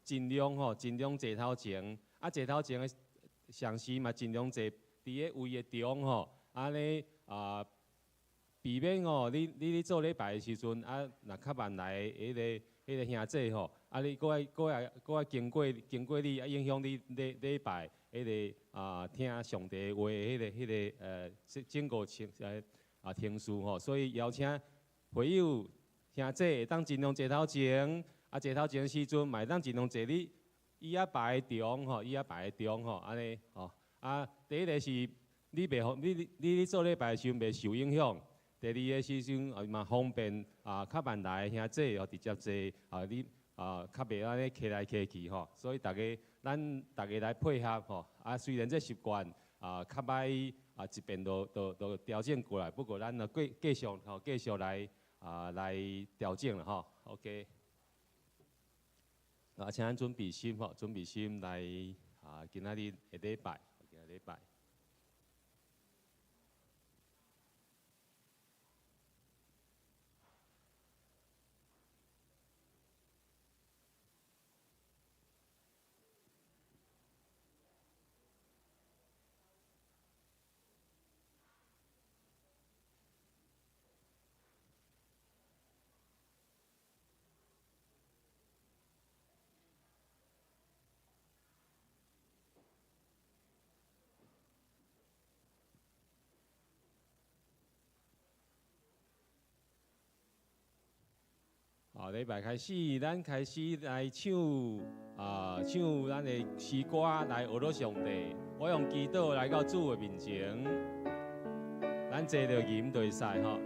盡量吼，盡量坐頭前，啊坐頭前的同時嘛，盡量坐佇个位的中吼，按呢啊，避免吼，你咧做禮拜的時陣，啊，若較慢來的彼個兄姐吼，啊，你閣愛閣愛閣愛經過你，啊，影響你禮禮拜彼個啊聽上帝話彼個整個程序吼，所以邀請會友兄姐會當盡量坐頭前，啊，坐頭前的時陣嘛會當盡量坐你椅仔排中吼，椅仔排中吼，按呢吼。啊，第一个是你袂予你咧做禮拜的時陣袂受影響。第二个時陣啊嘛方便啊較慢來的兄姐哦直接坐啊你啊較袂按呢騎來騎去吼，所以咱逐家來配合吼。啊，雖然這習慣啊較歹啊一遍就調整過來，不過咱就繼續吼繼續來調整啦吼。OK。啊，請咱準備心吼，準備心來啊今仔日的禮拜，今仔禮拜。好，禮拜開始，咱開始來唱啊，唱咱的詩歌來學著上帝。我用祈禱來到主的面前，咱坐著吟就會使吼。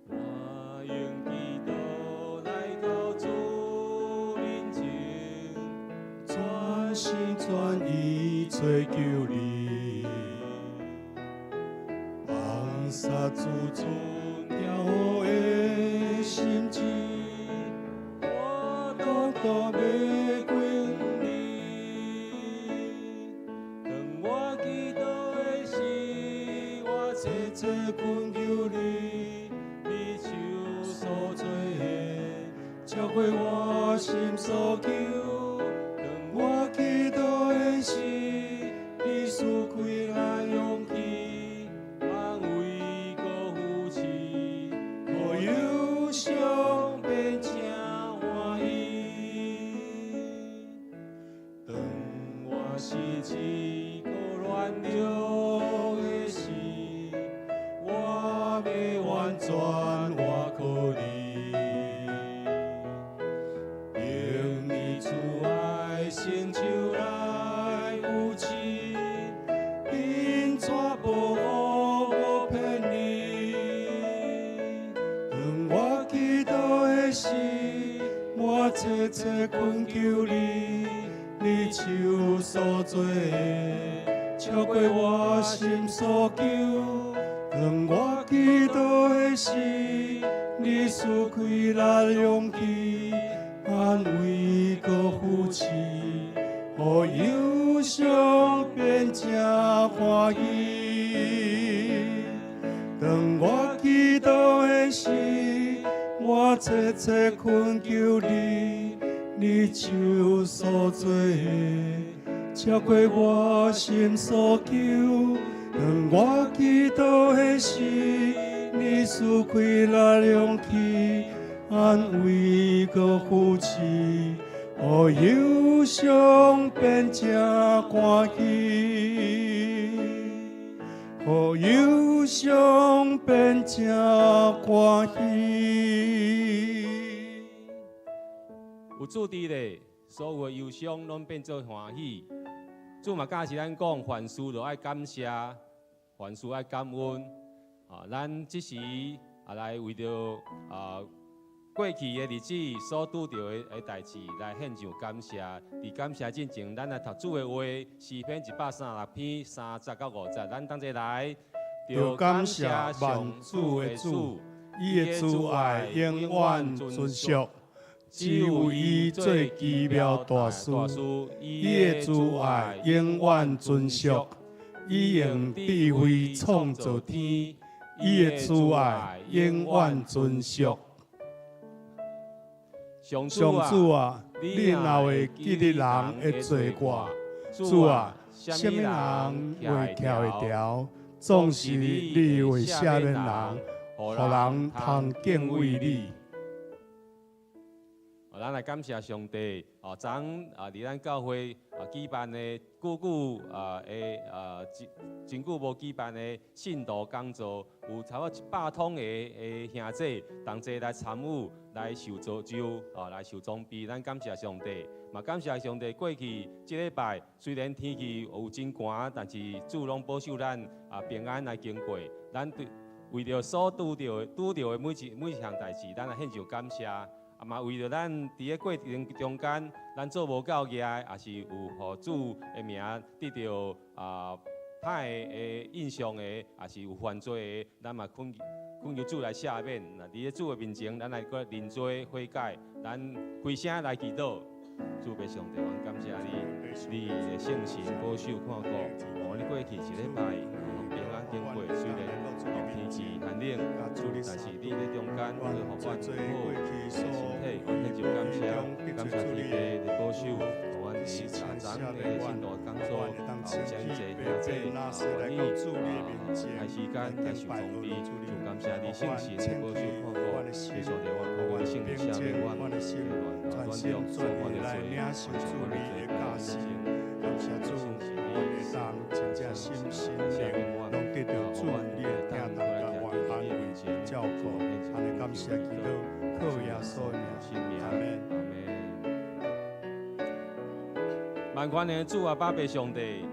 我用祈禱來到主面前，全心全意揣求你，放下自尊驕傲的心志，我獨獨欲歸你。當我祈禱的時，我切切切懇求你，你手所做的超過我心所求。當我祈禱的時，你賜開來勇氣，安慰閣扶持，予憂傷變成歡喜。當我失志閣軟弱的時，我欲完全倚靠你，用你慈愛成就來扶持，引帶保護無偏離。當我祈禱的時，我切切懇求你，你手所做的超過我心所求。當我祈禱的時，你賜開力勇氣，安慰閣扶持，予憂傷變成歡喜。當我祈禱的時，我切切懇求你，你手所做的超過我心所求。當我祈禱的時，你賜開力勇氣，安慰閣扶持，予憂傷變成歡喜，予憂傷變成歡喜。有主佇咧，所有的憂傷攏變做歡喜。主嘛教示咱講，凡事都愛感謝，凡事愛感恩。啊，咱這時啊來為著啊過去的日子所拄著的代誌來獻上感謝。佇感謝進前，咱來讀主的話，詩篇136篇3節到5節，咱同齊來。著感謝萬主的主，伊的慈愛永遠存續，只有伊做奇妙大事，伊的慈愛永遠存續。伊用智慧創造天，伊的慈愛永遠存續。上上主啊，主啊，你若會記得人的罪過，主啊，啥物人會徛會牢？總是你會赦免人，予人通敬畏你。哦，咱來感謝上帝。哦，昨昏啊，佇咱教會啊舉辦的久久啊的啊真真久無舉辦的信徒講座，有差不多100通的兄弟同齊來參與，來受造就，哦，來受裝備。咱感謝上帝，嘛感謝上帝。過去這禮拜雖然天氣有真寒，但是主攏保守咱啊平安來經過。咱對為著所拄著的每一項代誌，咱來獻上感謝。啊嘛為著咱佇咧過程中間，咱做無夠額，也是有予主的名得著啊歹的印象的，也是有犯罪的，咱嘛懇求主來赦免。若佇咧主的面前，咱來閣認罪悔改，咱開聲來祈禱。主父上帝，阮感謝你，你的聖神保守看顧，哦，你過去一禮拜攏平安經過，雖然天氣寒冷，但是你咧中間，去予阮好的身體，阮獻上感謝，感謝天父的保守，予阮佇昨昏的信徒講座，有遮爾濟兄弟，願意開時間來受裝備，就感謝你聖神的保守看顧，求上帝，我靠你聖靈赦免阮，全心全意來領受主你的教示，感謝主，阮會當真正心身靈攏得著主你的疼痛佮安慰照顧，按呢感謝祈禱，靠耶穌的名，阿門。萬全的主啊，爸爸上帝，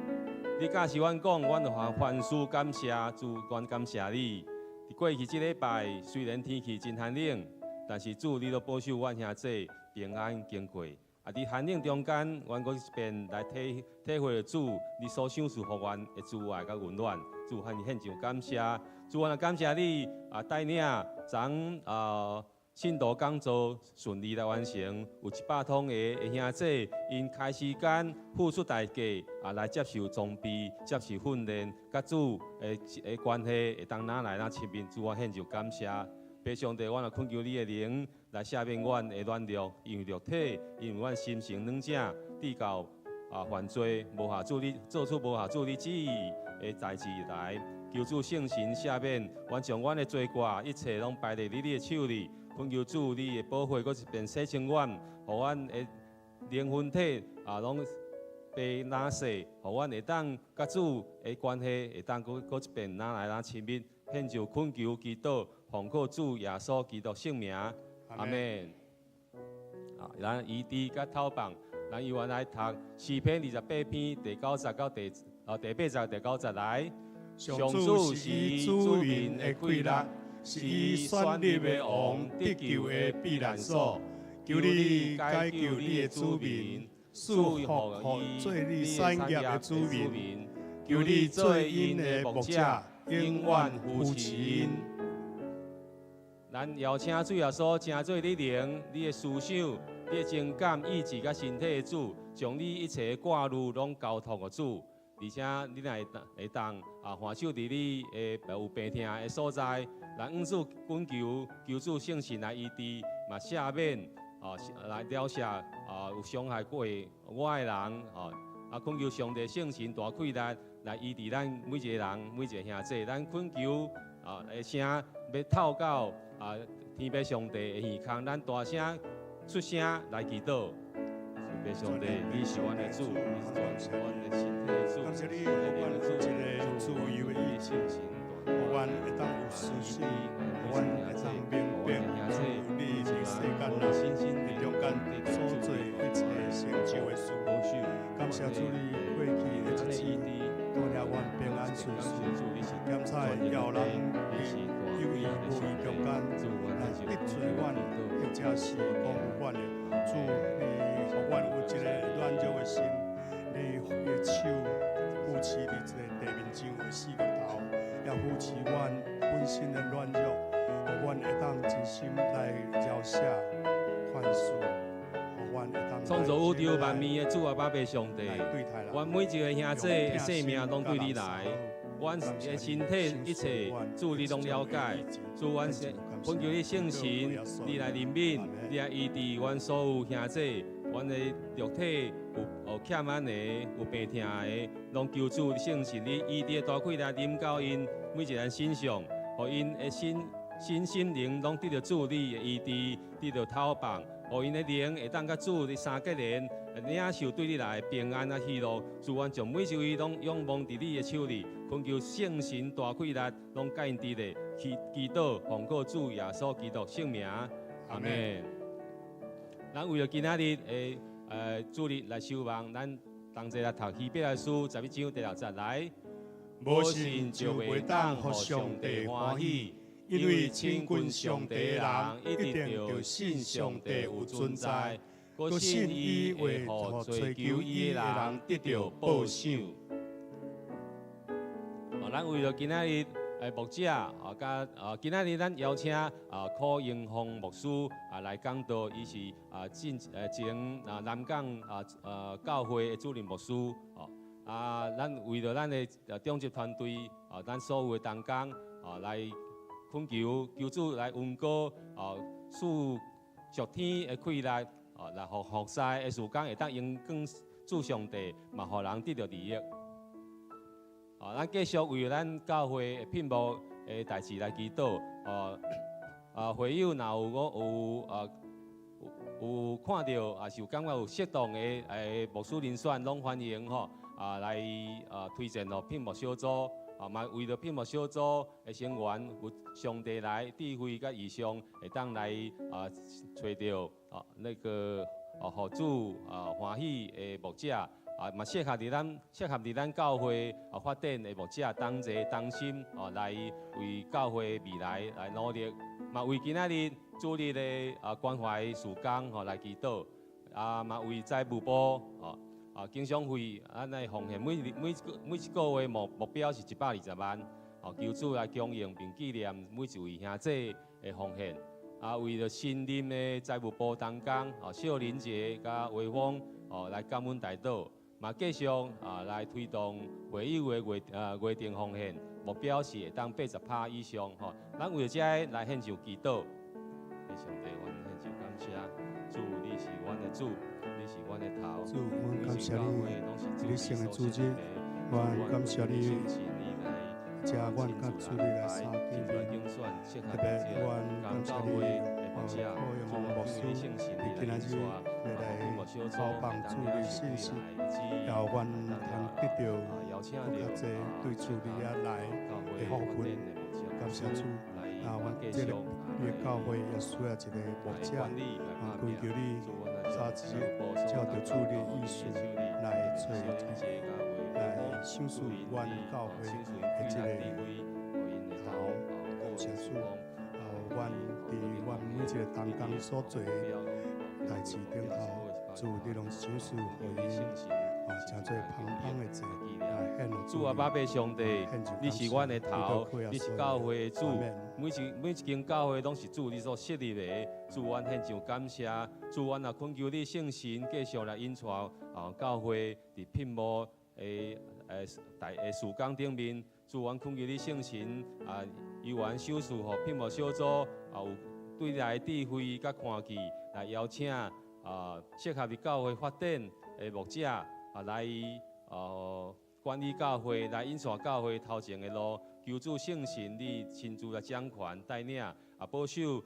你教示阮講，阮就凡事感謝主，阮感謝你。佇過去這禮拜，雖然天氣真寒冷，但是主你都保守阮兄弟平安經過。啊，佇寒冷中間，阮閣一遍來體會主你所賞賜予阮的慈愛佮溫暖。主，向你獻上感謝。主，阮也感謝你啊，帶領昨昏啊信徒講座順利來完成，有100通的兄弟，𪜶開時間付出代價啊，來接受裝備、接受訓練，佮主的關係會當愈來愈親密。主，我獻上感謝。父上帝，阮也懇求你的靈來赦免阮的軟弱，因為肉體，因為阮心性軟正，至到啊犯罪，無合主你做出無合主你旨意的代誌來，求主聖神赦免，阮將阮的罪過一切攏擺佇你的手裡，懇求主你的寶血閣一遍洗清阮，予阮的靈魂體啊攏被拿洗，予阮會當佮主的關係會當閣一遍愈來愈親密，獻上懇求祈禱，奉靠主耶穌基督聖名，阿門。啊，咱醫治佮透放，咱猶原來讀詩篇28篇第九節到第八節第九節來。上主是伊子民的氣力，是伊選立的王得救的避難所。求你解救你的子民，賜福予做你產業的子民。求你做𪜶的牧者，永遠扶持𪜶。咱邀請主耶穌，成做你靈、你的思想、你的情感、意志佮身體的主，將你一切的掛慮攏交託予主。而且你若會當啊，還手佇你的有病痛的所在，來向主懇求，求主聖神來醫治，嘛赦免，啊來了赦啊有傷害過我的人，哦，啊懇求上帝聖神大氣力來醫治咱每一個人，每一個兄弟，咱懇求啊的聲欲透到啊天父上帝的耳空，咱大聲出聲來祈禱。天父上帝，你是阮的主，你是阮的身體的主，感謝你，予阮有一個自由的意志，予阮會當有思想，予阮會當明白主你佇世間內佇中間所做一切成就的事。感謝主你過去的日子，帶領阮平安順遂，檢查有人佇有意無意中間來得罪阮，或者是講阮的，主你予阮有一個軟弱的心，你的手扶持佇這個地面上的四個頭，也扶持阮本身的軟弱，予阮會當真心來饒赦寬恕，予阮會當創造宇宙萬物的主啊，爸爸上帝，阮每一個兄弟的性命攏對你來。阮的身體一切，主你攏了解。主，阮懇求你聖神，你來憐憫，你來醫治阮所有兄弟，阮的肉體有欠安的，有病痛的，攏求主聖神你醫治的大氣來臨到𪜶每一個人身上，予𪜶的身心靈攏得著主你的醫治，得著透放，予𪜶的靈會當佮主你相結連，領受對你來的平安佮喜樂。主，阮將每一位攏仰望佇你的手裡，懇求聖神大氣力，攏佮𪜶佇咧去祈禱，奉靠主耶穌基督聖名，阿門。咱為著今仔日的主日來守望，咱同齊來讀希伯來書11章第6節來。無信就袂當予上帝歡喜，因為親近上帝的人一定著信上帝有存在，閣信伊會予追求伊的人得著報賞。哦，咱為著今仔日的牧者，啊，佮今仔日咱邀請柯英峰牧師來講道，伊是進前南港教會的主任牧師，哦，咱為著咱的長執團隊，咱所有的同工，來懇求求主來恩膏，賜屬天的氣力，來予服侍的事工會當榮光主上帝，嘛予人得著利益。咱繼續為咱教會的聘牧的代誌來祈禱。會友若有我有有看著，抑是有感覺有適當的牧師人選，攏歡迎吼來推薦予聘牧小組。嘛為著聘牧小組的成員有上帝來智慧佮異象，會當來揣著那個予主歡喜的牧者。嘛適合佇咱教會發展的牧者同齊同心來為教會未來來努力，嘛為今仔日主日的關懷事工來祈禱，嘛為財務部經常費咱來奉獻每一個月目標是120萬，求主來供應並紀念每一位兄弟的奉獻。為著新任的財務部同工，邵林杰佮威峰來感恩代禱。嘛繼續來推動會友的月定奉獻，目標是會當80%以上吼。咱為著這个來獻上祈禱。上帝，阮獻上感謝，主，你是阮的主，你是阮的頭。主，阮感謝你，你聖的主日，阮感謝你，遮阮佮主你來相見面，特別阮感謝你，柯永峰牧師，你今仔日來來拋放主的信息，予阮通得著閣較濟對主你遐來的福分，感謝主。阮這个你的教會也需要一个牧者，懇求你早日照著主你的意思來揣來賞賜阮教會的這个頭，感謝主。阮佇阮每一个同工所做的代誌頂頭，主你攏賞賜予𪜶，成做芳芳的祭來獻予主。阿爸父上帝，你是阮的頭，你是教會的主，每一間教會攏是主你所設立的。主，阮獻上感謝。主，阮也懇求你聖神繼續來引帶教會佇聘牧的大的事工頂面。主，阮懇求你聖神由阮賞賜予聘牧小組有對來智慧佮看見，來邀請適合佇教會發展的牧者來管理教會，來引帶教會頭前的路。求主聖神你親自來掌權帶領，保守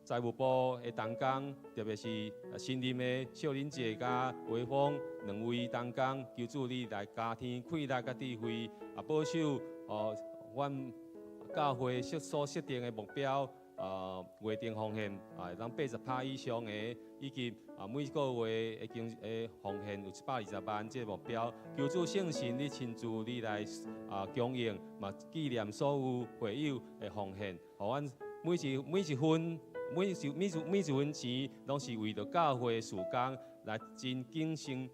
財務部的同工，特別是新任的邵林杰佮威峰兩位同工，求主你來加添氣力佮智慧，保守阮教會所設定的目標，月定奉獻會當80%以上的，以及每個月的經的奉獻有120萬這个目標，求主聖神你親自你來供應，嘛紀念所有會友的奉獻，予阮每一分每一分錢，攏是為著教會的事工來真謹慎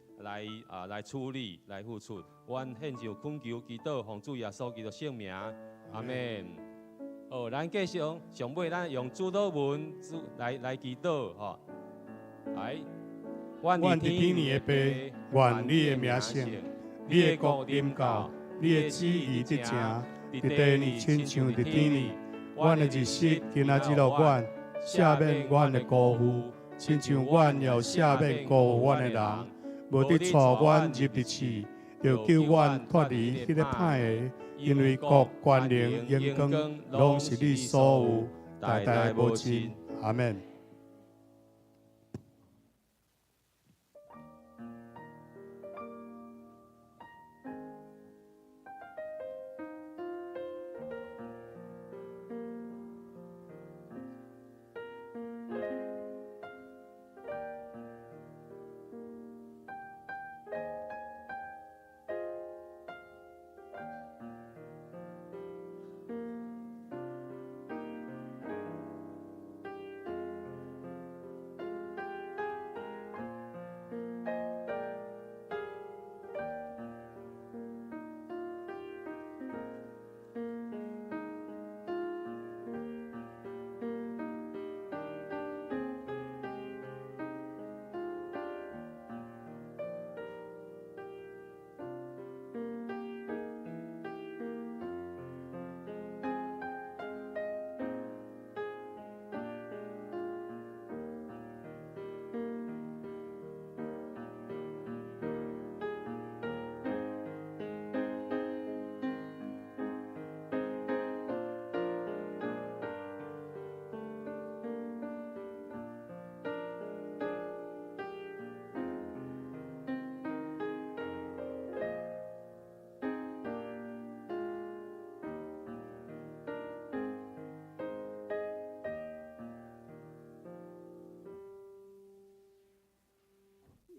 來處理來付出。阮獻上懇求祈禱，奉主耶穌基督聖名，阿門。好，咱繼續上尾，咱用主禱文主來祈禱吼。來，阮佇天的父，願你的名聖，你的國臨到，你的旨意得成，佇地裡親像佇天裡。阮的日食今仔日予阮，赦免阮的辜負，親像阮也有赦免辜負阮的人。無得帶阮入佇試，著救阮脫離彼个歹的。因為國、權能、榮光，攏是你所有，代代無盡。阿們。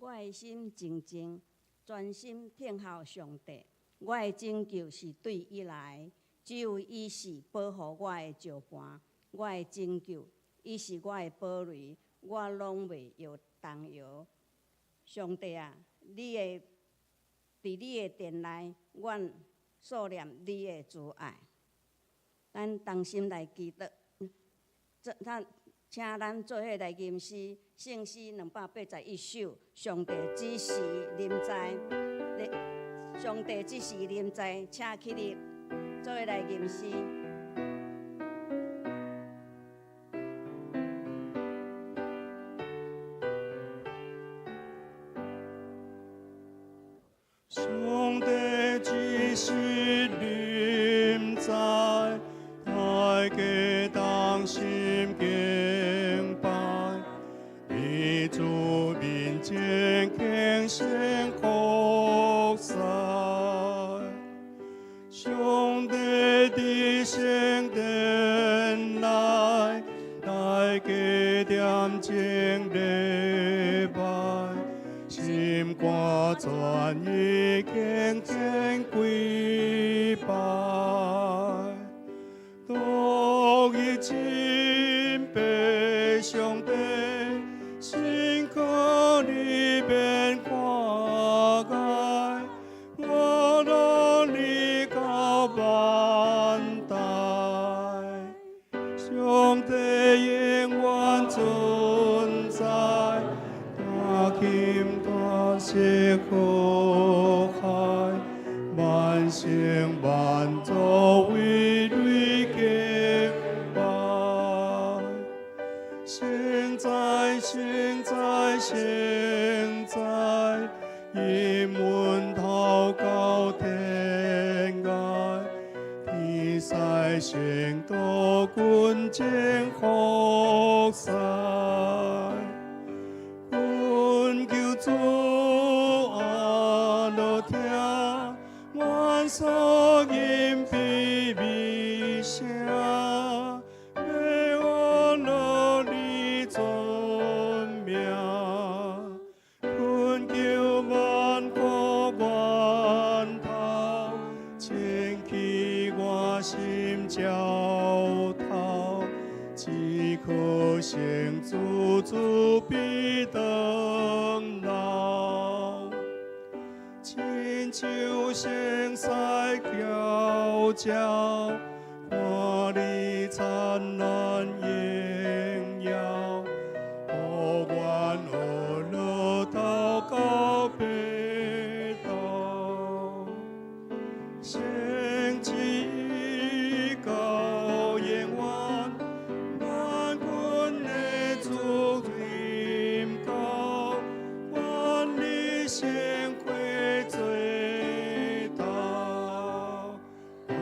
我的心靜靜，專心聽候上帝。我的拯救是對伊來，只有伊是保護我的石磐。我的拯救，伊是我的堡壘，我攏袂搖動搖。上帝啊，你的佇你的殿內，阮思念你的慈愛。咱同心來祈禱，咱請咱做伙來吟詩，聖詩281首。上帝只是臨在，上帝只是臨在，請起立，做伙來吟詩。上帝只是臨在，大家同心敬拜，佇主面前輕聲哭訴。上帝佇聖殿內，大家踮前禮拜，心肝全意虔虔跪拜，獨一敬拜上帝，心肝裡面看見，我努力到萬代，上帝永遠存在，大金大石苦海，萬生萬族為你敬拜。聖哉，聖哉，聖哉，伊門頭到天涯，天使聖徒軍前服侍。懇求主阿樂聽，阮所吟卑微聲，欲阿樂你尊名，懇求萬國源頭，清去我心澆頭，只可成主慈悲長老。親像聖賽嬌嬌，看你燦爛榮耀，予阮學樂禱告白晝。先知到永远，万军的主临到，愿你圣血做头。阿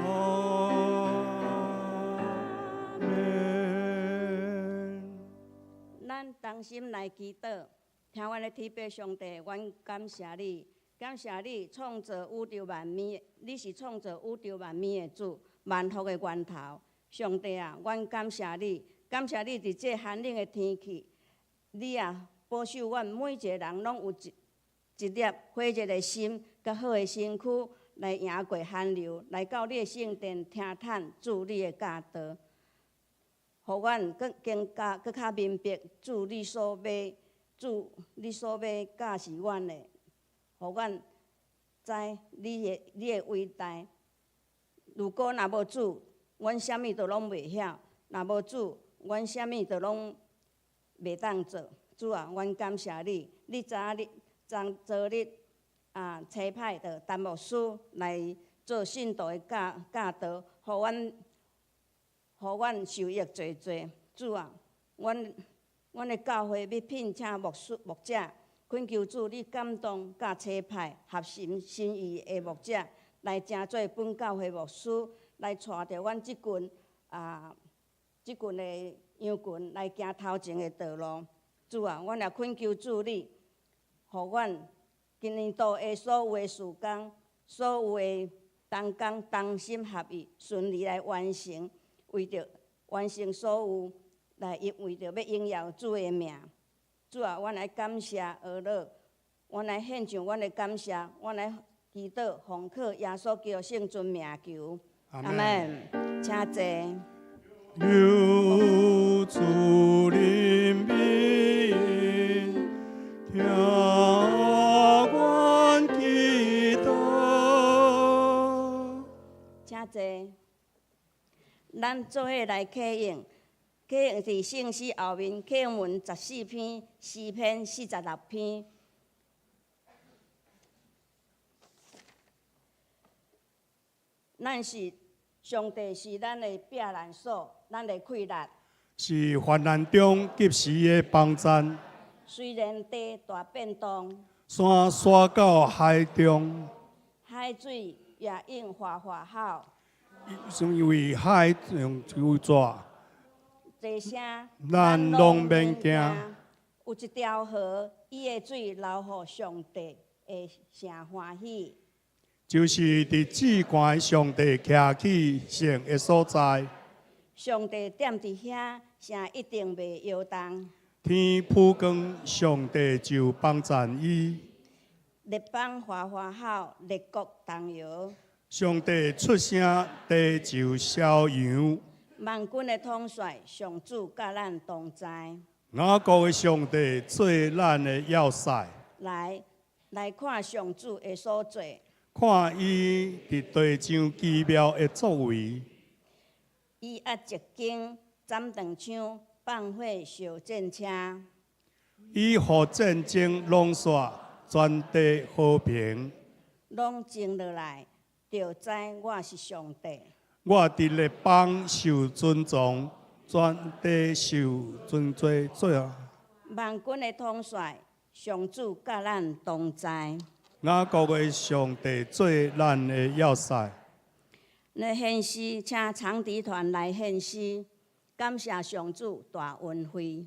门。咱同心来祈祷，听阮的天父上帝，阮感谢你，感谢你创造宇宙万物，你是创造宇宙万物的主，万福的源头。上帝啊，阮感谢你，感谢你伫这寒冷的天气，你啊保守阮每一个人拢有一粒火热的心，佮好的身躯来赢过寒流，来到你的圣殿听叹主你的教导。予阮阁更加阁较明白主你所欲，主你所欲教示阮的，予阮知你的伟大。如果若无主，阮啥物都拢袂晓；若无主，阮啥物都拢袂当做。主啊，阮感谢你，你知影你昨昨日啊，差派著陈牧师来做信徒的教导，予阮受益济济。主啊，阮的教会欲聘请牧师牧者，恳求主你感动佮差派合心心意的牧者来成做本教会牧师，来带著阮这群的羊群来行头前的道路。主啊，阮也恳求主你，予阮今年度的所有的事工，所有的同工同心合意，顺利来完成。为著完成所有，来为著欲荣耀主的名。主啊，阮来感谢阿乐，阮来献上阮的感谢，阮来祈祷奉靠耶稣基督圣尊名求。阿门。请坐。求主怜悯，听阮祈祷。请坐。咱做伙来启用，启用伫圣诗后面，启用文14篇，诗篇46篇。咱是上帝是咱的避难所，咱的气力。是患难中及时的帮助。虽然地大变动，山徙到海中，海水也应哗哗吼。因为海用有纸，这声咱拢免惊。有一条河，伊的水流予上帝会诚欢喜。就是伫至悬的上帝徛起圣的所在。上帝踮伫遐，城一定袂摇动。天曝光，上帝就帮赞伊。列邦哗哗吼，列国动摇。上帝出声，地就消扬。万军的统帅，上主佮咱同在。雅各的上帝做咱的要塞。来，来看上主的所做。看伊伫地上奇妙的作为。伊压石弓，斩断枪，放火烧战车。伊予战争拢煞，全地和平。拢静落来，就知我是上帝。我伫列邦受尊崇，全地受尊做做。万军的统帅，上主佮咱同在。雅各的上帝做咱的要塞。来献诗，请长笛团来献诗，感谢上主大恩惠。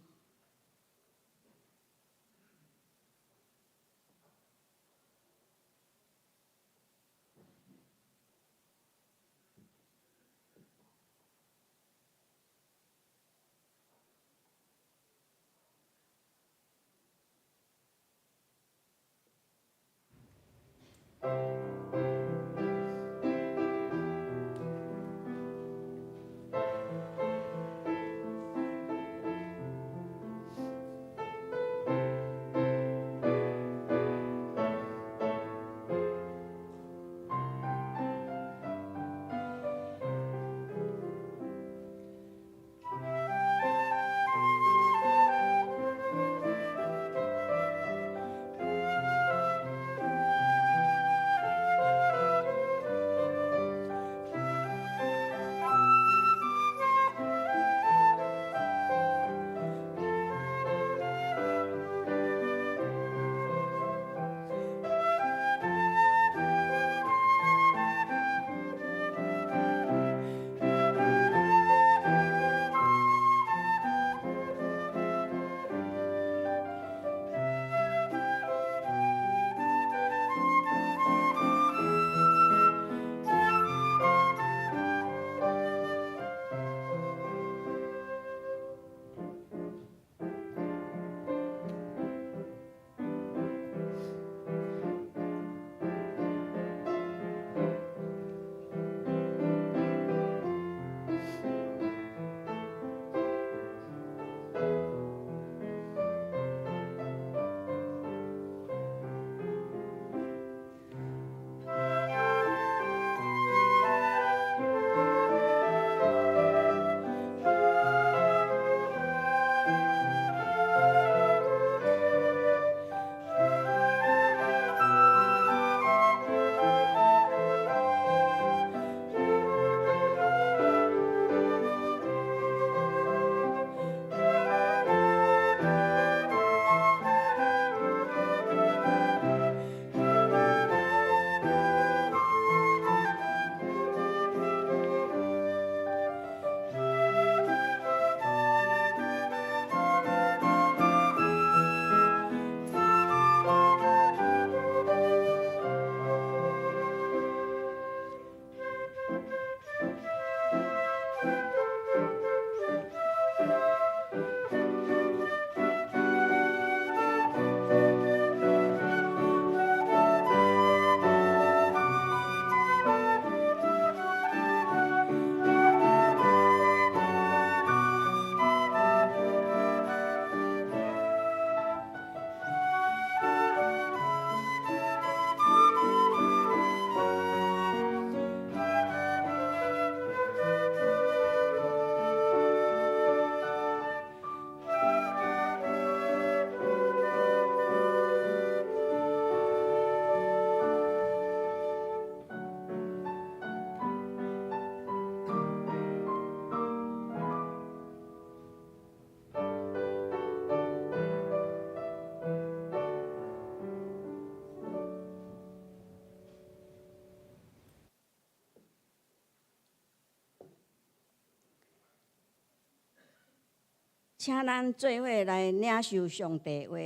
請咱做伙來領受上帝話。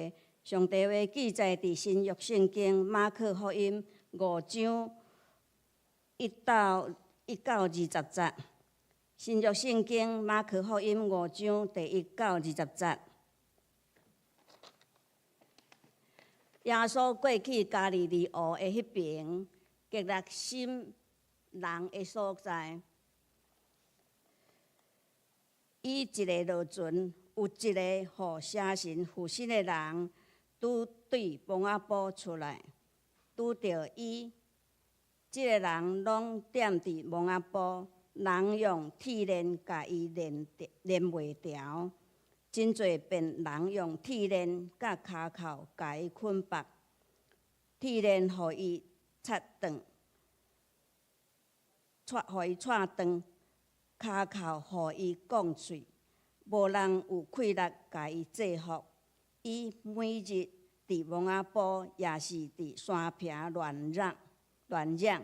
上帝話記載佇新約聖經馬可福音五章1到1到20節。新約聖經馬可福音五章第一到二十節。耶穌過去加利利湖的彼爿，革拉森人的所在。伊一个落船，有一個予邪神附身的人，拄對墓仔埔出來，拄著伊。這个人攏踮佇墓仔埔，人用鐵鏈共伊連連袂牢，真濟遍人用鐵鏈佮跤銬共伊捆縛，鐵鏈予伊插斷，予伊掣斷。跤銬予伊摃碎，無人有氣力共伊制服。伊每日佇墓仔埔，抑是佇山坪亂嚷亂嚷，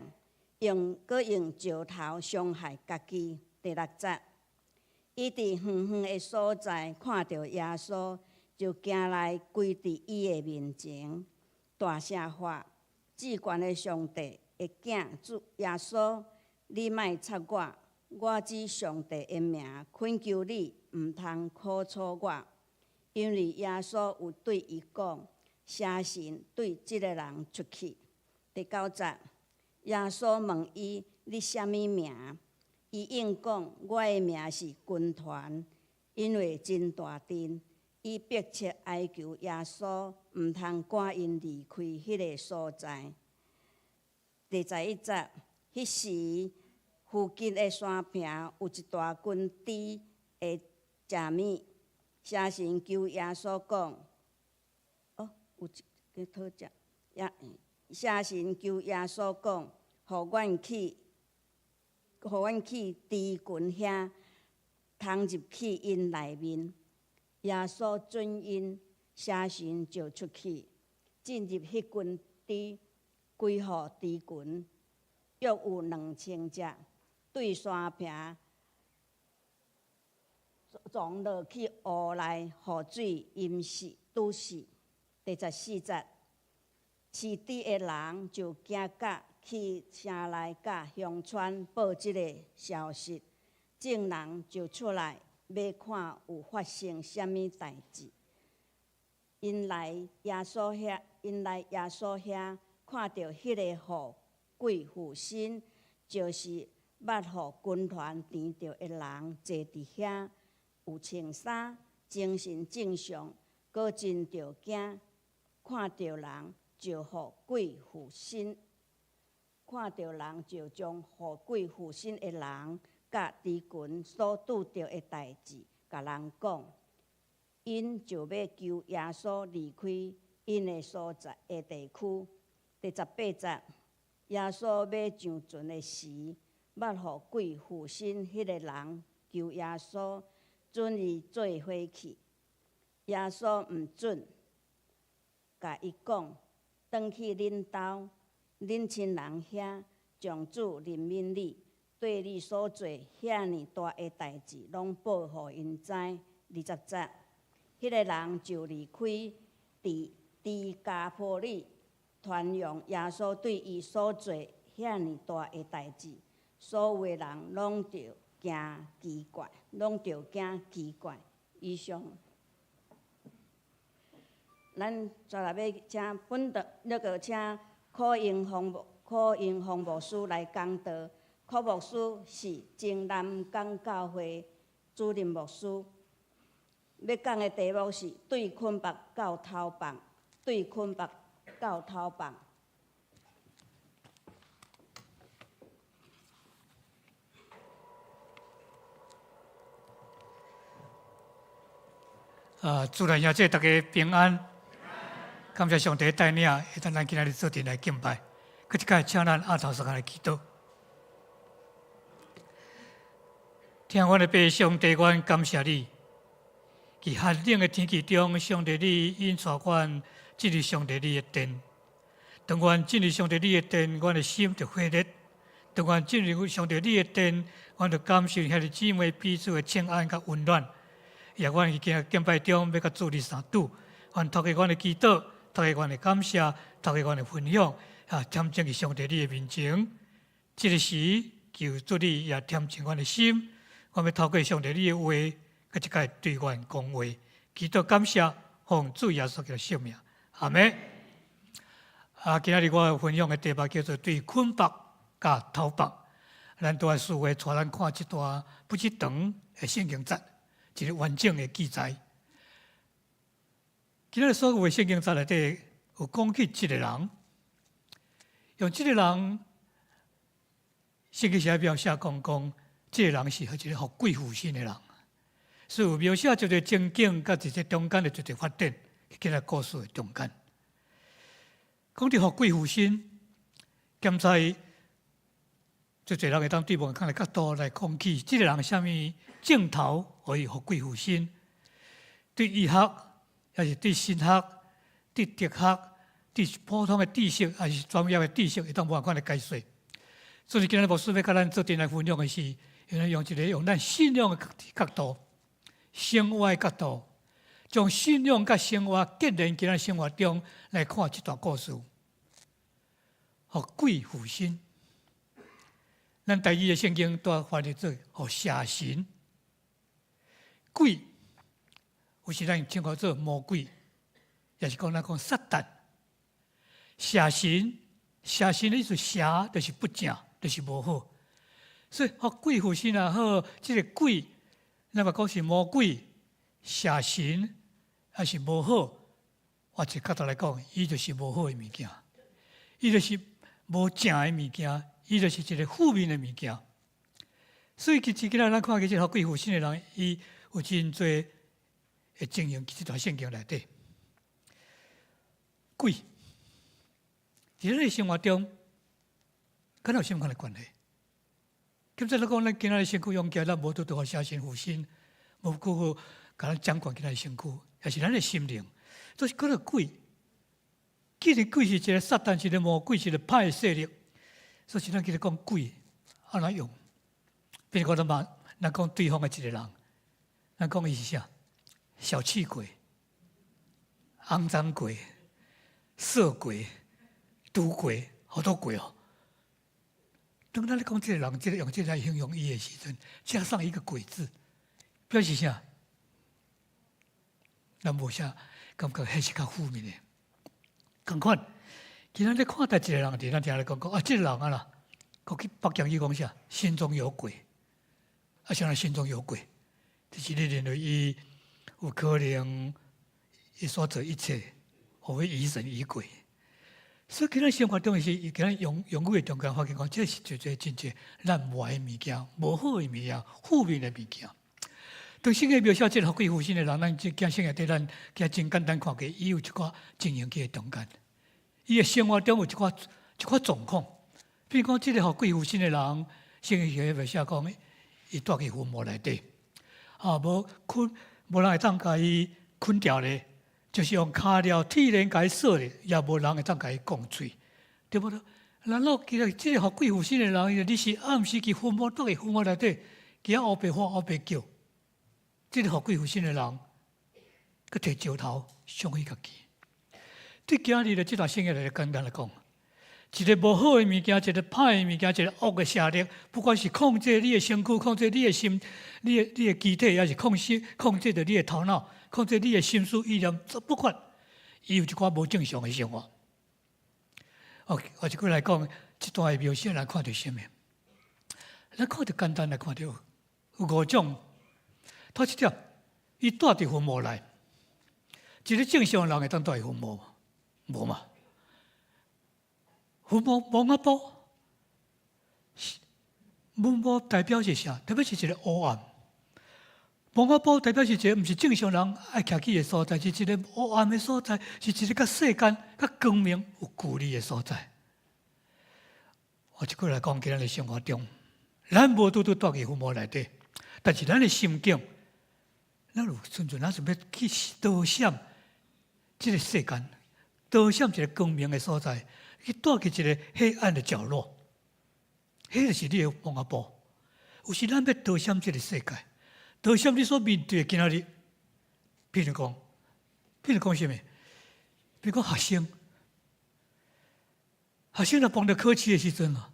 用閣用石頭傷害家己。第六節，伊佇遠遠的所在看著耶穌，就行來跪佇伊的面前，大聲喊：至懸的上帝的囝主耶穌，你莫插我！我指上帝的名，懇求你毋通苦楚我，因為耶穌有對伊講：邪神對這个人出去。第九節，耶穌問伊：你啥物名？伊應講：我的名是軍團，因為真大陣。伊迫切哀求耶穌，毋通趕𪜶離開彼个所在。第十一節，彼時，附近的山坪有一大群豬會食物，邪神求耶穌講：哦，有一个討食。耶邪神求耶穌講，予阮去，予阮去豬群遐，通入去𪜶內面。耶穌准𪜶，邪神就出去，進入彼群豬，規號豬群約有兩千隻。對山坪撞落去湖內，予水淹死、堵死。第十四節，飼豬的人就驚甲去城內佮鄉村報這个消息，眾人就出來欲看有發生啥物代誌。𪜶來耶穌遐，𪜶來耶穌遐，看著彼个予鬼附身，就是。捌予軍團纏著的人坐佇遐，有穿衫，精神正常，閣真著驚，看著人就予鬼附身，看著人就將予鬼附身的人佮豬群所拄著的代誌，共人講，𪜶就欲求耶穌離開𪜶的所在的地區。第十八節，耶穌欲上船的時，捌予鬼附身彼个人求耶穌准伊做伙去，耶穌毋准，共伊講：轉去恁兜、恁親人遐，將主憐憫你，對你所做遐爾大的代誌，攏報予𪜶知。二十節，彼个人就離開，佇低加波利傳揚耶穌對伊所做遐爾大的代誌。所有的人攏著驚奇怪，攏著驚奇怪。以上，咱再來欲請本堂那個請柯英峰牧柯英峰牧師來講道。柯牧師是前南港教會主任牧師。欲講的題目是對捆縛到偷放，對捆縛到偷放。啊，主內兄弟大家平安，感謝上帝帶領，會當咱今仔日做陣來敬拜。閣一擺請咱阿頭相共來祈禱。疼阮的父上帝，阮感謝你。佇寒冷的天氣中，上帝你引帶阮進入上帝你的殿。當阮進入上帝你的殿，阮的心就火熱。當阮進入上帝你的殿，阮就感受兄弟姊妹彼此的親愛佮溫暖。也阮伫敬拜中欲佮主你相拄，阮透過阮的祈禱，透過阮的感謝，透過阮的分享，啊，添進去上帝你的面前。這个時，求主你也添進阮的心，阮欲透過上帝你的話，閣一擺對阮講話，祈禱感謝，奉主耶穌基督聖名，阿們。啊，今仔日我分享的題目叫做對捆縛佮逃縛。咱拄仔四位帶咱看這段不止長的聖經節，一个完整的記載。今仔日所有的聖經節內底有講起一個人，用這个人，聖經寫描寫講講，這个人是一个予鬼附身的人，所以有描寫一个情景，佮一个中間的一個發展，今仔故事的中間。講著予鬼附身，檢查足濟人會當對無仝的角度來講起，這个人啥物症頭予伊予鬼附身？對醫學，抑是對神學、對哲學、對普通的知識，抑是專業的知識，會當無仝款的解說。所以今仔日牧師欲佮咱做陣來分享的是，用一个用咱信仰的角度、生活的角度，將信仰佮生活結連佇咱生活中來看這段故事。予鬼附身，咱台語的聖經都翻譯做予邪神。鬼有時咱稱呼做魔鬼，抑是講咱講撒旦。邪神，邪神的意思邪就是不正，就是無好。所以予鬼附身也好，這个鬼，咱嘛講是魔鬼、邪神，抑是無好。換一个角度來講，伊就是無好的物件，伊就是無正的物件，伊就是一个負面的物件。所以其實今仔咱看見這个予鬼附身的人，伊有真濟的情形，佇這段聖經內底。鬼，佇咱的生活中，敢有啥物款的關係？咁即來講，咱今仔日身軀用起來，咱無拄拄予邪神附身，無拄好共咱掌管今仔日身軀，抑是咱的心靈，都是叫做鬼。既然鬼是一个撒旦，一个魔鬼，一个歹的勢力，所以咱記得講鬼按怎用？比如講，咱嘛，咱講對方的一个人，咱講伊是啥？小氣鬼、骯髒鬼、色鬼、賭鬼，好多鬼哦。當咱咧講這个人，這个用這个來形容伊的時陣，加上一個鬼字，表示啥？咱無啥感覺，彼是較負面的。仝款，今仔日看待一個人，佇咱聽咧講講啊，這个人啊啦，閣去北京去講啥？心中有鬼。啊，啥人心中有鬼？就是你認為伊有可能伊所做一切，予伊疑神疑鬼。所以，今仔生活中是，伊今仔用用語的中間發現講，這是絕對真正咱無愛的物件，無好的物件，負面的物件。當聖經描寫這個予鬼附身的人，咱這件聖經對咱其實真簡單看見，伊有一寡情形佇中間，伊的生活中有一寡一寡狀況。比如講，這個予鬼附身的人，聖經描寫講，伊蹛佇墳墓內底，啊，無捆，無人會當共伊捆牢咧。就是用跤鐐鐵鏈共伊鎖咧，也無人會當共伊講喙，對無？然後其實這個予鬼附身的人，你是暗時去墳墓，蹛佇墳墓內底，佇遐烏白喊烏白叫。這个予鬼附身的人，閣提石頭傷伊家己。對今日的這段聖經來簡單來講，一个無好的物件，一个歹的物件，一个惡的邪力，不管是控制你的身軀，控制你的心，你的肢體，抑是控制著你的頭腦，控制你的心思意念，不管，伊有一寡無正常的生活。哦，換一句來講，這段的描寫來看著啥物？咱看著簡單來看著有五種。頭一點，伊蹛佇墳墓內，一个正常人會當蹛佇墳墓無嘛？墳墓墓仔埔，墓墓代表是啥？代表是一个黑暗。墓仔埔代表是一个毋是正常人愛徛去的所在，是一个黑暗的所在，是一个佮世間、佮光明有距離的所在。換一句來講，今仔日生活中，咱無拄拄蹛佇墳墓內底，但是咱的心境，咱有親像咱是欲去逃閃這个世間，逃閃一个光明的所在，去蹛佇一个黑暗的角落，彼就是你的墓仔埔。有時咱欲逃閃這个世界，逃閃你所面對的今仔日，譬如講啥物？比如講學生，學生若碰著考試的時陣啊，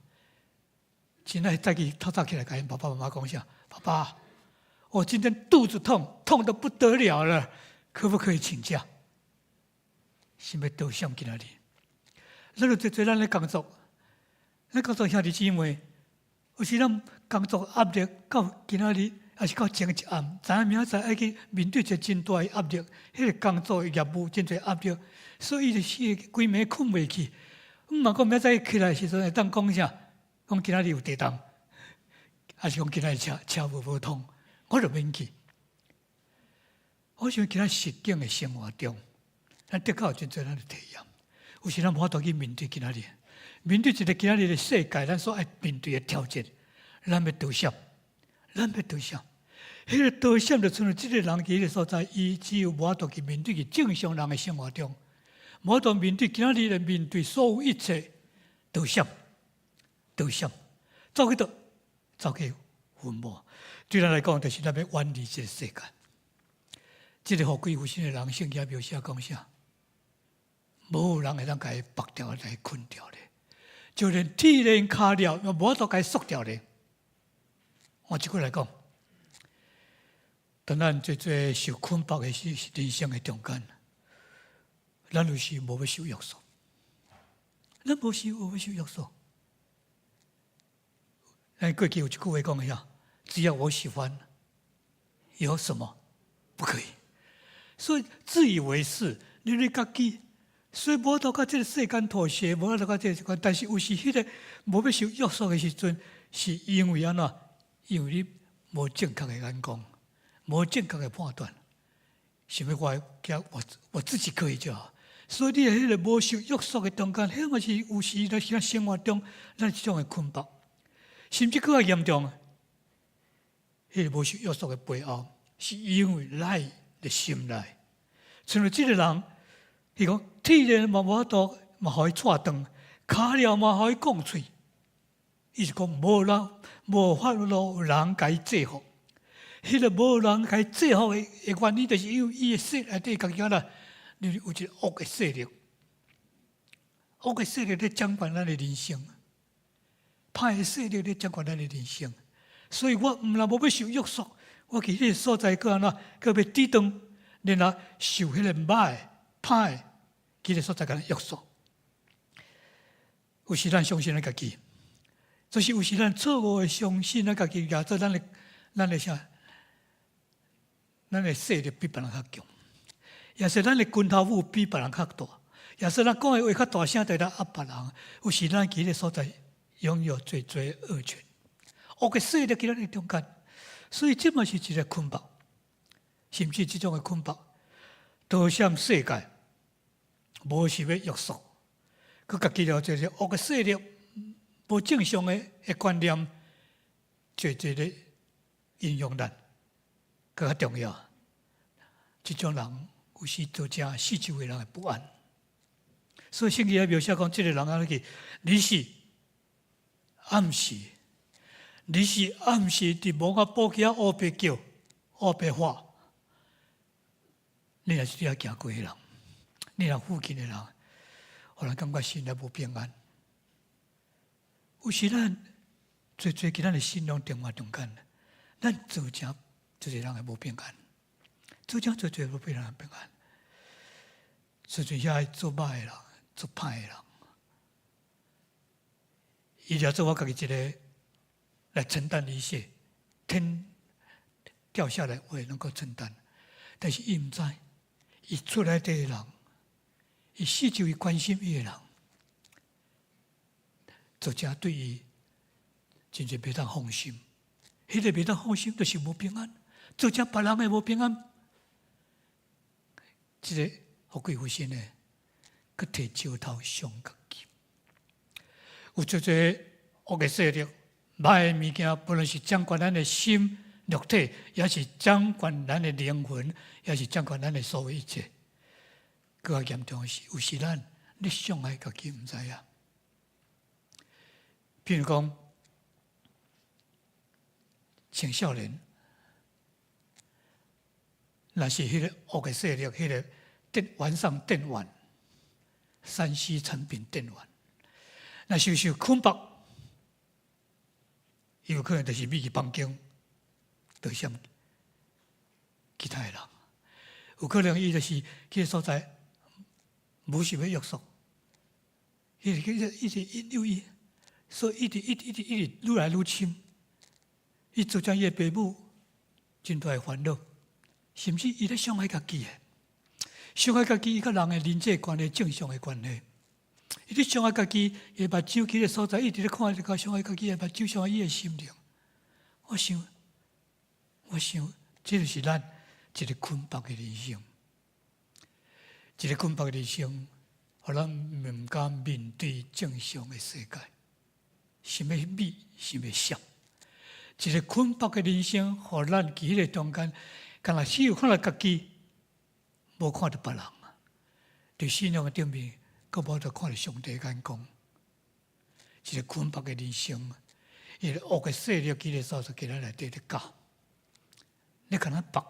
真愛早起透早起來，共𪜶爸爸媽媽講啥？爸爸，我今天肚子痛，痛得不得了了，可不可以請假？想欲逃閃今仔日？咱就濟濟咱咧工作，咱工作兄弟姊妹，有時咱工作壓力到今仔日，抑是到前一暗，知影明仔載愛去面對一個真大的壓力，彼個工作的業務真濟壓力，所以就是規暝睏袂去。毋嘛講明仔載起來的時陣會當講啥？講今仔日有地動，抑是講今仔日車車無通，我就免去。我想今仔實境的生活中，咱的確有真濟咱的體驗。有時咱無法度去面對今仔日，面對一個今仔日的世界，咱所愛面對的挑戰，咱欲逃閃，咱欲逃閃。彼個逃閃就親像這個人佇彼個所在，伊只有無法度去面對佇正常人的生活中，無法度面對今仔日的面對所有一切逃閃，逃閃，走去佗？走去墳墓。對咱來講，就是咱欲遠離這個世界。這個富貴無心的人，聖經描寫講啥？無人會當共伊縛掉來捆掉咧，就連鐵鏈銬鐐也無法度共伊束掉咧。換一句來講，當咱濟濟受捆縛的是人生的中間，咱有時無欲受約束，咱無時無欲受約束。咱過去有一句話講啥？只要我喜歡，有什麼不可以？所以自以為是，你你家己。所以無法度佮這個世間妥協，無法度佮這個世間，但是有時彼個無欲受約束的時陣，是因為按怎？因為你無正確的眼光，無正確的判斷，想欲我我我自己可以就好。所以你佇彼個無受約束的中間，彼嘛是有時在生活中咱這種的捆綁，甚至閣較嚴重。彼個無受約束的背後，是因為咱的心內，像這個人，伊講鐵鏈嘛無法度嘛予伊掣斷，跤鐐嘛予伊摃喙。伊是講無人無法度人共伊制服。彼個無人共伊制服的原因，就是因為伊的心內底家己啦，你有一個惡的勢力，惡的勢力咧掌管咱的人生，歹的勢力咧掌管咱的人生。所以我毋但無欲受約束，我去彼個所在閣按怎，閣欲抵擋，然後受彼個歹歹彼個所在共約束。有時咱相信咱家己，就是有時咱錯誤的相信咱家己，也做咱的啥？咱的勢力比別人較強，也是咱的拳頭母比別人較大，也是咱講的話較大聲，就來壓別人。有時咱佇彼個所在擁有最濟惡權，惡的勢力佇咱的中間，所以這嘛是一個捆綁，甚至這種的捆綁，逃閃世界，無受欲約束，閣家己了這個惡的勢力，無正常的觀念，濟濟咧影響咱。閣較重要，這種人有時造成四周的人的不安。所以聖經描寫講，這個人按呢去，你是暗時佇墓仔埔基仔烏白叫、烏白喊，你若是佇遐行過的人，你若附近的人，予人感覺心內無平安。有時咱濟濟佇咱的信仰生活中間，咱造成濟濟人的無平安，造成濟濟無平安平安。甚至遐做歹的人、做歹的人，伊就做我家己一個來承擔一切，天掉下來我也能夠承擔。但是伊毋知，伊厝內底的人，伊四周圍關心伊的人，造成對伊真正袂當放心。彼個袂當放心，就是無平安，造成別人的無平安。這個富貴虛心的，閣提石頭傷家己。有濟濟惡的勢力，歹的物件，不論是掌管咱的心、肉體，抑是掌管咱的靈魂，抑是掌管咱的所有一切。閣較嚴重的是，有時咱咧傷害家己，毋知影。譬如講，青少年，若是彼個惡的勢力，彼個電晚上電玩，3C 產品電玩，若受受捆縛，有可能就是入去房間，就像其他的人，有可能伊就是彼个所在無受欲約束，伊就一直引誘伊，所以一直一直一直一直愈來愈深，伊造成伊的爸母真大的煩惱，甚至伊咧傷害家己的，傷害家己伊佮人的人際關係、正常的關係，伊咧傷害家己，伊目睭彼个所在，一直咧看著傷害家己的目睭，傷害伊的心靈。我想，我想，這就是咱一个捆縛的人生，一个捆縛的人生，予咱毋敢面對正常的世界，想欲避，想欲閃。一个捆縛的人生，予咱佇彼个中間，敢若只有看著家己，無看著別人。佇信仰的頂面，閣無得看著上帝眼光。一个捆縛的人生，伊个惡的勢力，彼个所在佇咱內底咧教，咧共咱縛，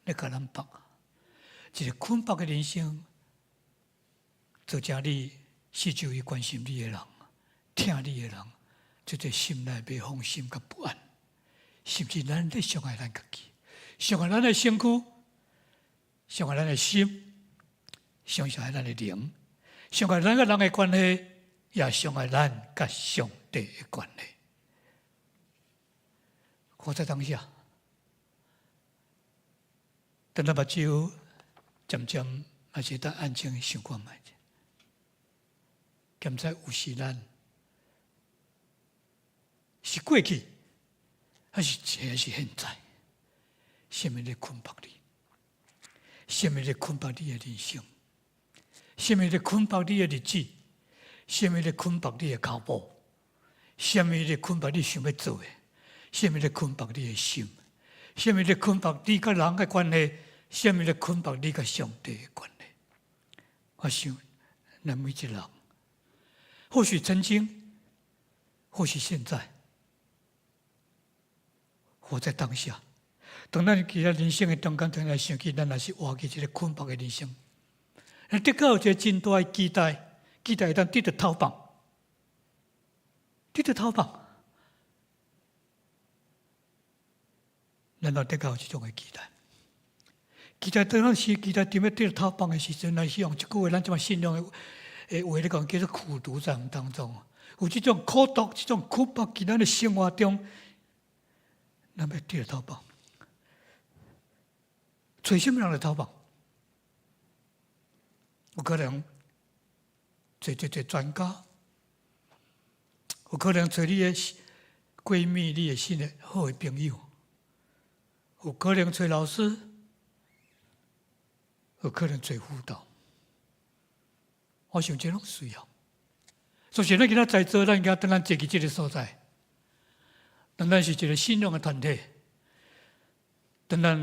咧共咱縛。一个捆縛的人生，造成你四周圍關心你的人、疼你的人，這個心內袂放心佮不安，甚至咱咧傷害咱家己，傷害咱的身軀，傷害咱的心，傷害咱的靈，傷害咱佮人的關係，也傷害咱佮上帝的關係。活在當下，當咱目睭漸漸嘛是當安靜想看覓者，敢知有時咱是過去，還是現在？啥物咧捆縛你？啥物咧捆縛你的人生？啥物咧捆縛你的日子？啥物咧捆縛你的跤步？啥物咧捆縛你想欲做的？啥物咧捆縛你的心？啥物咧捆縛你佮人的關係？啥物咧捆縛你佮上帝的關係？我想，咱每一個人，或許曾經，或許現在，活在當下。當咱佇咧人生的中間，當來想起，咱若是活佇這個捆縛的人生，咱的確有一個真大的期待，期待會當得著透放，得著透放。咱都的確有這種的期待，期待當咱是期待踮咧得著透放的時陣，咱是用一句話，咱這麼信仰的話咧講，叫做苦毒戰當中，有這種苦毒、這種苦縛佇咱的生活中，咱欲得著透放，揣啥物人來透放？有可能揣這這專家，有可能揣你的閨蜜、你的新的好的朋友，有可能揣老師，有可能揣輔導。我想這攏需要。所以，咱今仔在座，咱今仔當咱坐佇這个所在，當咱是一个信仰的團體，當咱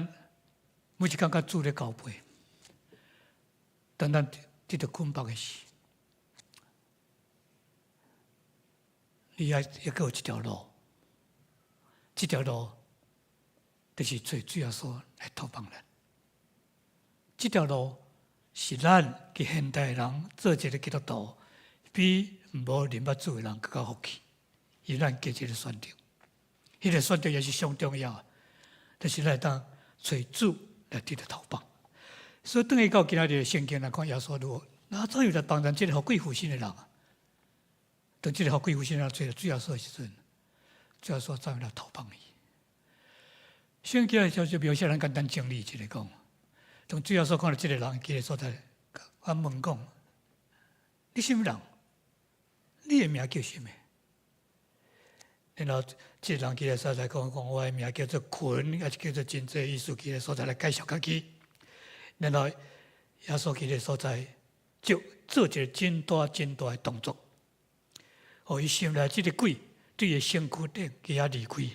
每一工佮主咧交陪，當咱得著捆縛的時，你愛猶閣有一條路，這條路就是揣主耶穌來透放咱。這條路是咱佇現代人做一个基督徒，比無認捌主的人閣較福氣，因為咱加一个選擇，彼个選擇也是上重要的，就是咱會當揣主來得著透放。所以，轉去到今仔日的聖經來看，耶穌如何，那怎樣來幫咱這个予鬼附身的人啊？當這个予鬼附身的人揣著主耶穌的時陣，主耶穌怎樣來透放伊？聖經就描寫咱簡單整理一下講，當主耶穌看著這个人佇个所在，我問講：你啥物人？你的名叫啥物？然後這个人佇个所在講講，我的名叫做群，抑是叫做真濟意思，佇个所在來介紹家己。然後耶穌佇个所在就做一个真大真大的動作，予伊心內這个鬼對伊的身軀頂去遐離開，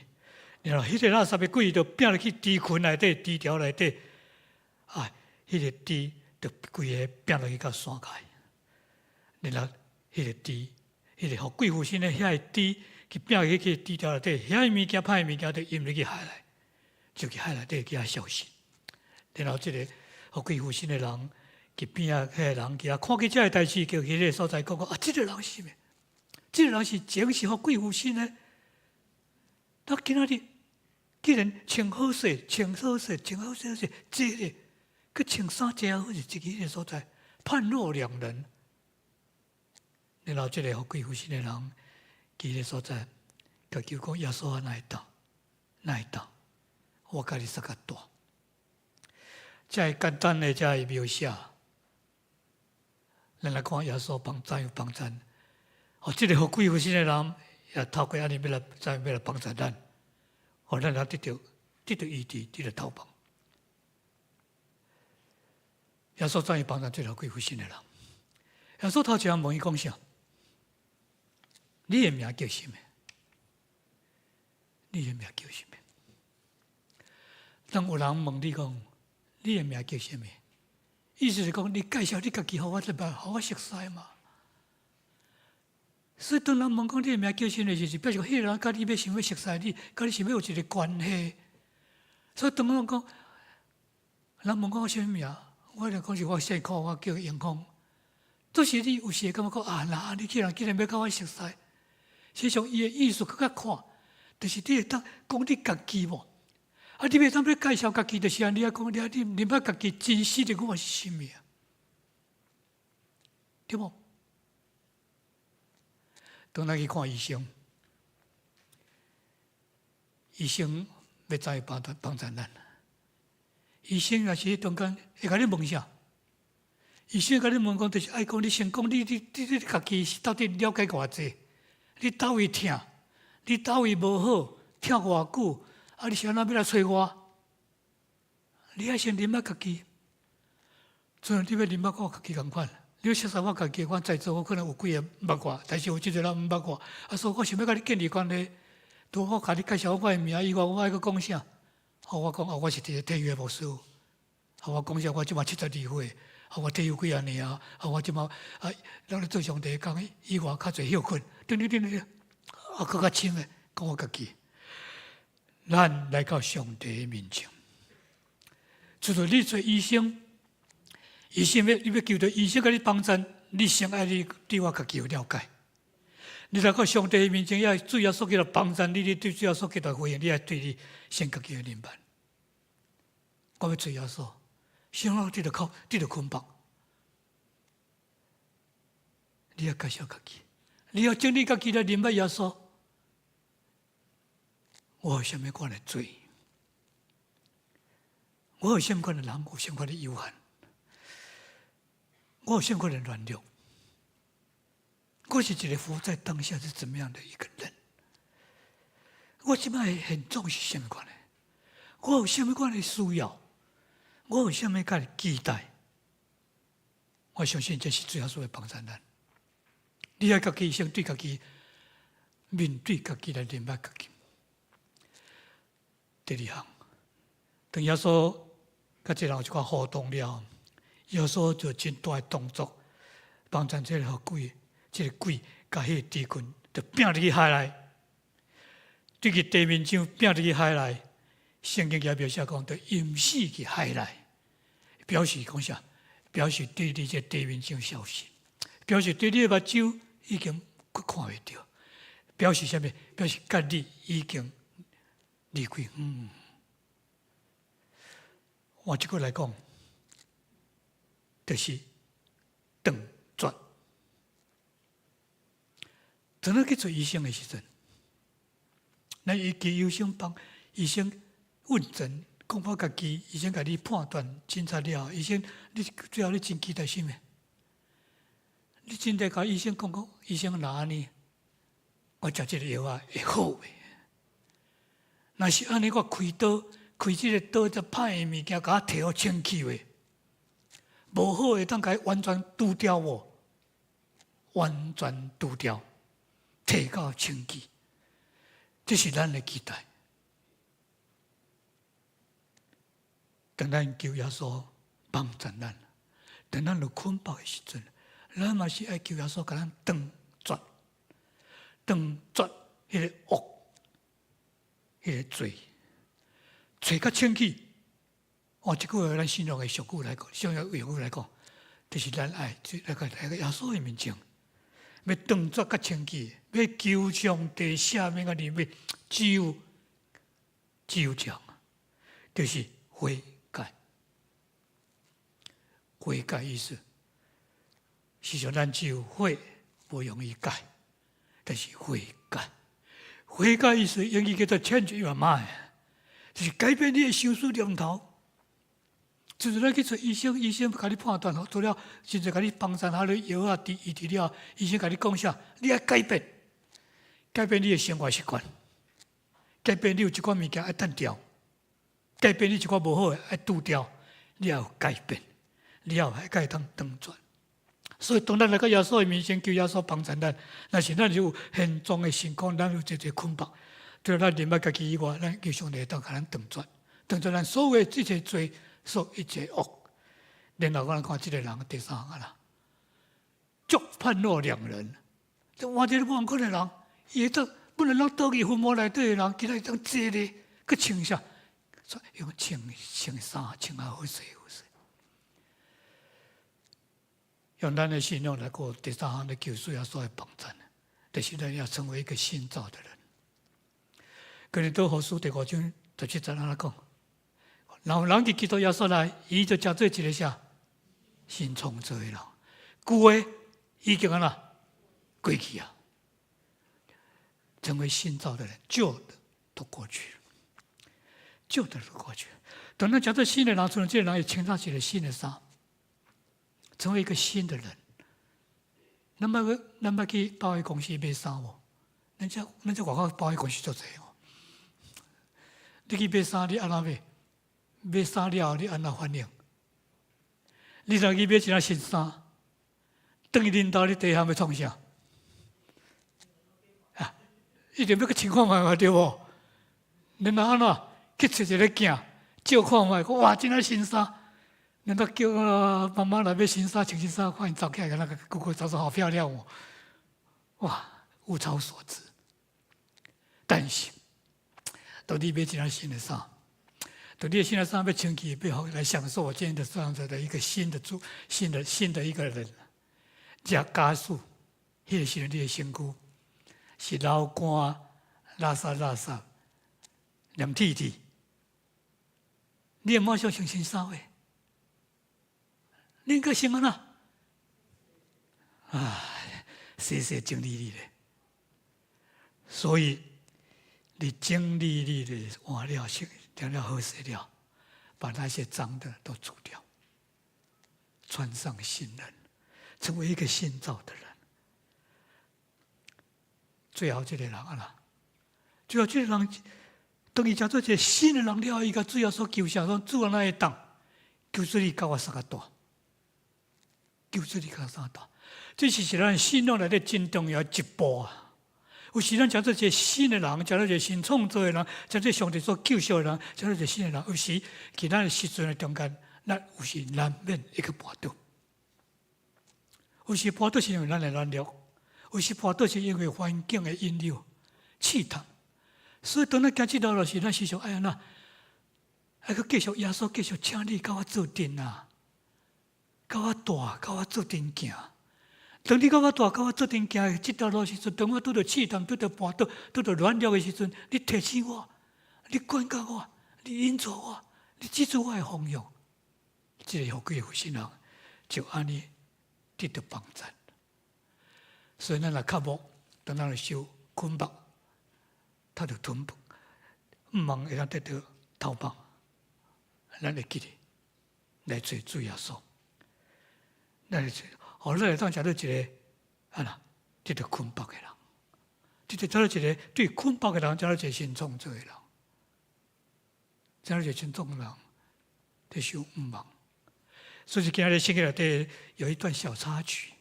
然後彼个垃圾的鬼就拚入去豬群內底、豬條內底，啊，彼个豬就規个拚落去到山跤，然後彼个豬，彼个予鬼附身的遐個豬去拚入去豬條內底，遐个物件歹物件就淹入去海內，就去海內底去遐消失。然後這个予鬼附身的人，佇邊仔彼个人，佮看見這个代誌，叫彼个所在講講啊，這个人是啥物？這个人是前是予鬼附身的。他今仔日竟然穿好勢，穿好勢，穿好勢勢，這个閣穿衫遮好勢，這个彼个所在判若兩人。然後這个予鬼附身的人，佇彼个所在，共求講耶穌啊，哪會當？哪會當？我共你相佮蹛。這个簡單的這个描寫，咱來看耶穌幫怎樣幫贊。哦，這個予鬼附身的人，也透過按呢欲來怎樣欲來幫贊咱，予咱來得到醫治，得到透放。耶穌怎樣幫贊這個予鬼附身的人？耶穌頭一項問伊講啥？你的名叫啥物？你的名叫啥物？當有人問你講，你的名叫啥物？意思是講，你介紹你家己，予我一擺，予我熟似嘛。所以當人問講你的名叫啥物時，表示彼个人佮你欲想欲熟似你，佮你想欲有一个關係。所以當人講，人問講我啥物名，我就講是我姓柯，我叫永康。就是你有時會感覺講啊，那你既然欲佮我熟似，實際上伊的意思閣較闊，就是你會當講你家己無？啊，你欲當欲介紹家己，就是按呢，你愛講你你認捌家己真實的我是啥物啊？對無？當咱去看醫生，醫生欲怎樣幫助咱？醫生若是彼中間會共你問啥？醫生共你問講，就是愛講你先講你家己是到底了解偌濟？你佗位疼？你佗位無好？疼偌久？啊！你是按怎欲來揣我？你愛先認捌家己，就像你欲認捌我家己仝款。你欲熟似我家己，我在座我可能有幾个毋捌我，但是有真濟人毋捌我。啊，所以我想欲共你建立關係，除我共你介紹我的名以外，我愛閣講啥？哦，我講啊，我是佇個退休的牧師。啊，我講啥？我這馬72歲。啊，我退休幾仔年啊？啊，我這馬啊，咱咧做上帝的工以外較濟歇睏，等等等等，啊，閣較深的講我家己。咱來到上帝的面前，就是你做醫生，醫生欲你欲求著醫生共你幫贊，你先愛你對我家己有了解。你來到上帝的面前，愛主耶穌基督幫贊你，你對主耶穌基督回應，你愛對你先家己的認捌。我欲揣耶穌，先我得著靠，得著捆綁。你愛介紹家己，你要整理家己來認捌耶穌。我有啥物款的罪？我有啥物款的人？有啥物款的有限？我有啥物款的軟弱？我是一個活在當下是怎麼樣的一個人？我這擺現狀是啥物款的？我有啥物款的需要？我有啥物款的期待？我相信這是主耶穌會幫助咱。你愛家己先對家己面對家己來認捌家己。第二項，當耶穌佮這人有一寡互動了，耶穌就真大的動作，幫贊這个鬼，這个鬼共彼個豬群就摒入去海內，對去地面上摒入去海內。聖經也描寫講，就淹死去海內，表示講啥？表示對你這地面上消失，表示對你的目睭已經閣看袂著，表示啥物？表示佮你已經離開。換一句來講，就是斷絕。當咱去做醫生的時陣，咱伊去醫生幫醫生問診，講我家己，醫生共你判斷診察了後，醫生你最後你真期待啥物？你真得共醫生講講，醫生若按呢，我食這个藥仔會好袂？若是按呢，我開刀開這个刀，這歹的物件，共我提予清氣袂？無好會當共伊完全除掉無？完全除掉，提到清氣，這是咱的期待。當咱求耶穌幫助咱，當咱有捆綁的時陣，咱嘛是愛求耶穌共咱斷絕，斷絕彼个惡，彼个罪，揣較清氣，換一句話，咱信仰的俗語來講，信仰用語來講，就是咱愛來個來個耶穌的面前，欲斷絕佮清潔，欲求上帝赦免佮憐憫，只有這樣，就是悔改。悔改意思，是說咱只有悔，無容易改，但是悔改，悔改意思英語叫做 change your mind，就是改變你的想思念頭。就是咱去揣醫生，醫生共你判斷好，做了，甚至共你幫贊下你藥啊，治醫治了，醫生共你講啥？你愛改變，改變你的生活習慣，改變你有一寡物件愛斷掉，改變你一寡無好的愛除掉，你要改變，你要愛會當斷絕。所以當咱來到耶穌的面前，求耶穌幫助咱，若是咱有現狀的情況，咱有一個捆綁，除了咱認捌家己以外，咱求上帝會當共咱斷絕，斷絕咱所有的這些罪，所有一切惡。然後我來看這個人第三項啦，足判若兩人，這換一個無仝款的人，伊會本來攏倒去墳墓內底的人，今仔日當坐咧，閣穿啥？用穿穿衫穿啊好勢好勢。用咱的信仰來過第三項的求主耶穌的幫贊，就是咱要成為一個新造的人。哥林多後書第五章第七節按怎講？若有人佇基督耶穌內，伊就成做一個啥？新創造的人。舊的已經按怎過去啊，成為新造的人，舊的都過去了，舊的都過去了。等咱成做新的人出來，這個人會穿上一個新的衫，成為一個新的人。咱捌去百貨公司買衫無？咱這外口百貨公司足濟哦。你去買衫，你按怎買？買衫了後，你按怎反應？你若去買一件新衫，轉去恁兜，你第一項欲創啥？啊，一定欲去穿看覓嘛，對無？然後按怎去揣一个鏡，照看覓，講哇，這件新衫。難道叫媽媽來買新衫，穿新衫，看𪜶走起來，那個個個走說好漂亮哦！哇，物超所值。但是，當你買一件新的衫，當你的新的衫欲穿去，欲好來享受我今天的這樣子的一個新的主、新的新的一個人。這假使，彼個時陣你的身軀是流汗、垃圾垃圾、黏鐵鐵，你會馬上穿新衫的？你應該先按怎？啊，洗洗整理理咧。所以，你整理理的換了，洗了好勢了，把那些髒的都除掉，穿上新人，成為一個新造的人。最後這個人啊啦，最後這個人，當伊成做一個新的人了後，伊共主耶穌求啥？講主啊，哪會當？求主你共我相佮蹛。求主你共我相佮蹛。這是咱信仰內底真重要一步啊！有時咱成做一個新的人，成做一個新創造的人，成做上帝所救贖的人，成做一個新的人。有時佇咱的時陣的中間，咱有時難免會去跋倒。有時跋倒是因為咱的軟弱，有時跋倒是因為環境的引誘、試探。所以當咱行這條路時，咱時常愛按怎？愛閣繼續耶穌繼續請你共我做陣啊，共我蹛，共我做陣行。當你共我蹛，共我做陣行這條路時陣，當我拄著試探、拄著跋倒、拄著軟弱的時陣，你提醒我，你管教我，你引導我，你指出我的方向。這個予幾个負心人就按呢得著幫贊。所以咱若較無，當咱受捆綁，他就吞毋望會當得著頭綁，咱會記得來揣主耶穌，咱會揣，予咱會當成做一個按怎得著捆綁的人，得著做一個對捆綁的人，成做一個新創造的人，成做一個新創的人，得受毋望。所以今日聖經內底有一段小插曲。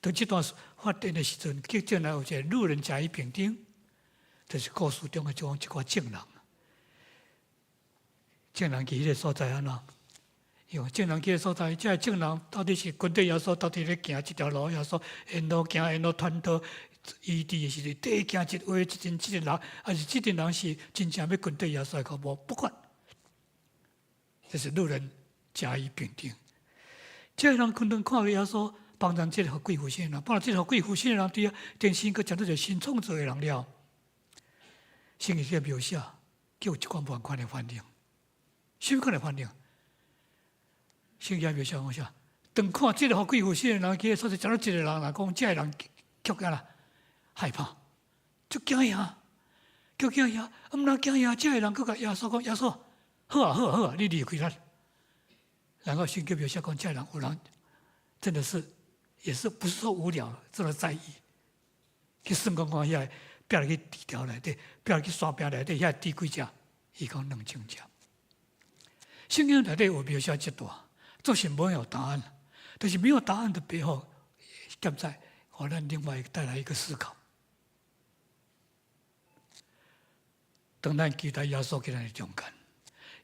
當這段發展的時陣，結進來有一個路人甲乙丙丁，就是故事中的這種一寡證人。證人佇彼個所在按怎？因為證人佇彼個所在，這个證人到底是跟綴耶穌，到底咧行這條路？耶穌沿路行，沿路傳道醫治的時陣，綴行一位一陣這個人，還是這陣人是真正欲跟綴耶穌的？無不管。這是路人甲乙丙丁。這个人可能看耶穌幫助這個予鬼附身的人，幫助這個予鬼附身的人，佇遐重新閣成做一個新創造的人了。聖經這描寫，叫有一款無仝款的反應。啥物款的反應？聖經描寫講啥？當看這個予鬼附身的人，去所在成做一个人來講，這个人卻驚啦，害怕，足驚嚇，足驚嚇。啊，毋但驚嚇，這个人閣共耶穌講：耶穌，好啊，好啊，好啊，你離開咱。然後聖經描寫講，這个人有人真的是，也是不是說無聊，真的在意。去算講看遐壁入去豬條內底，壁入去山壁內底，遐豬幾隻？伊講2000隻。聖經內底有描寫這段，總是沒有答案，但是沒有答案的背後，現在予咱另外帶來一個思考。當咱期待耶穌佇咱的中間，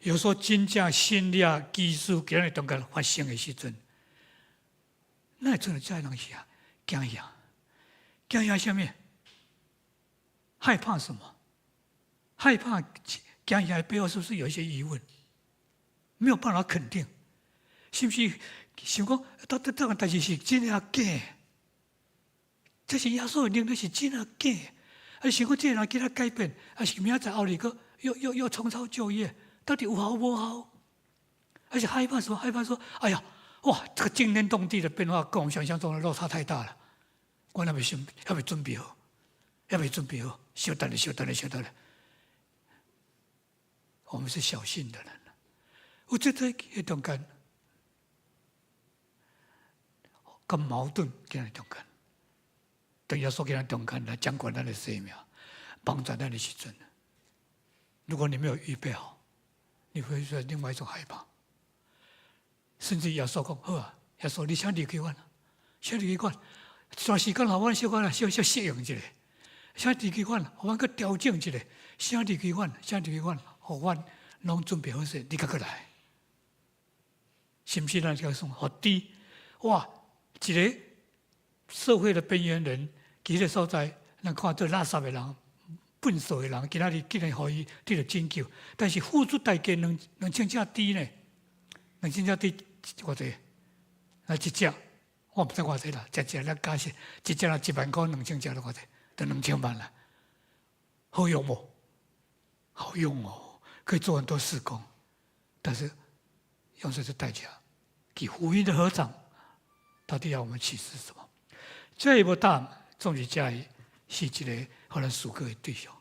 有所真正新的技術佇咱的中間發生的時陣，那會出現這人是啊驚嚇，驚嚇啥物？害怕什麼？害怕驚嚇背後是不是有一些疑問？沒有辦法肯定，是不是想講到底這個代誌是真抑假？這是耶穌的能力是真抑假？啊，想講這個人叫他改變，還是明仔載後日閣又又又重操舊業？到底有效無效？還是害怕說害怕說，哎呀，哇，這個驚天動地的變化，跟我們想象中的落差太大了。我還未想，還未準備好，還未準備好，稍等咧，稍等咧，稍等咧。我們是小信的人，有這這彼中間，佮矛盾佇咱中間，當耶穌佇咱中間來掌管咱的生命，幫助咱的時陣，如果你沒有預備好，你會是另外一種害怕。甚至耶穌講好啊，耶穌你請離開阮，請離開阮，一段時間予阮小可啦，小小適應一下，請離開阮，予阮閣調整一下，請離開阮，請離開阮，予阮攏準備好勢，你閣過來。是毋是咱這個算予豬？哇！一個社會的邊緣人，佇彼個所在，咱看做垃圾的人、糞掃的人，今仔日竟然予伊得著拯救，但是付出代價兩千隻豬呢？兩千隻豬偌濟？那一隻我毋知偌濟啦，一隻咱加是一隻若1萬塊，2000隻都偌濟？就2000萬啦。好用無？好用哦，可以做很多事工，但是用這是代價。給福音的禾場，到底要我們啟示什麼？這一步答總是這是一個予咱思考的對象。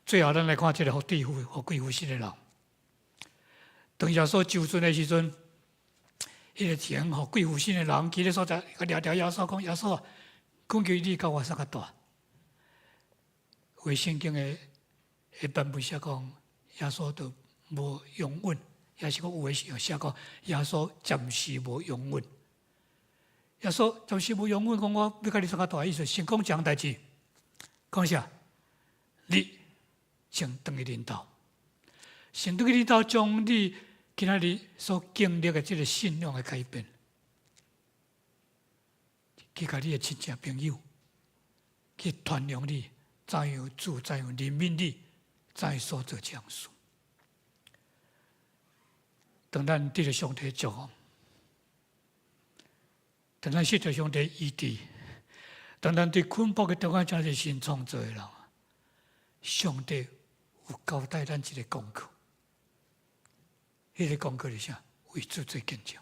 最後，咱來看這個予豬附、予鬼附身的人。當耶穌就船的時陣，彼個前予鬼附身的人，佇个所在，共掠著耶穌講：耶穌，懇求你共我相佮蹛。有聖經的版本寫講，耶穌都無容允，也是講有的時候寫講，耶穌暫時無容允。耶穌暫時無容允，講我欲共你相佮蹛，意思先講一項代誌，講啥？你先轉去恁兜，先轉去恁兜，將你今仔日所經歷的這個信仰的改變，去共你的親戚朋友去傳揚你怎樣主怎樣憐憫你，怎樣所做這樣事。當咱得著上帝祝福，當咱得著上帝醫治，當咱佇困縛的中間成是新創造的人，上帝有交代咱一個功課，彼個功課是啥？為主做見證，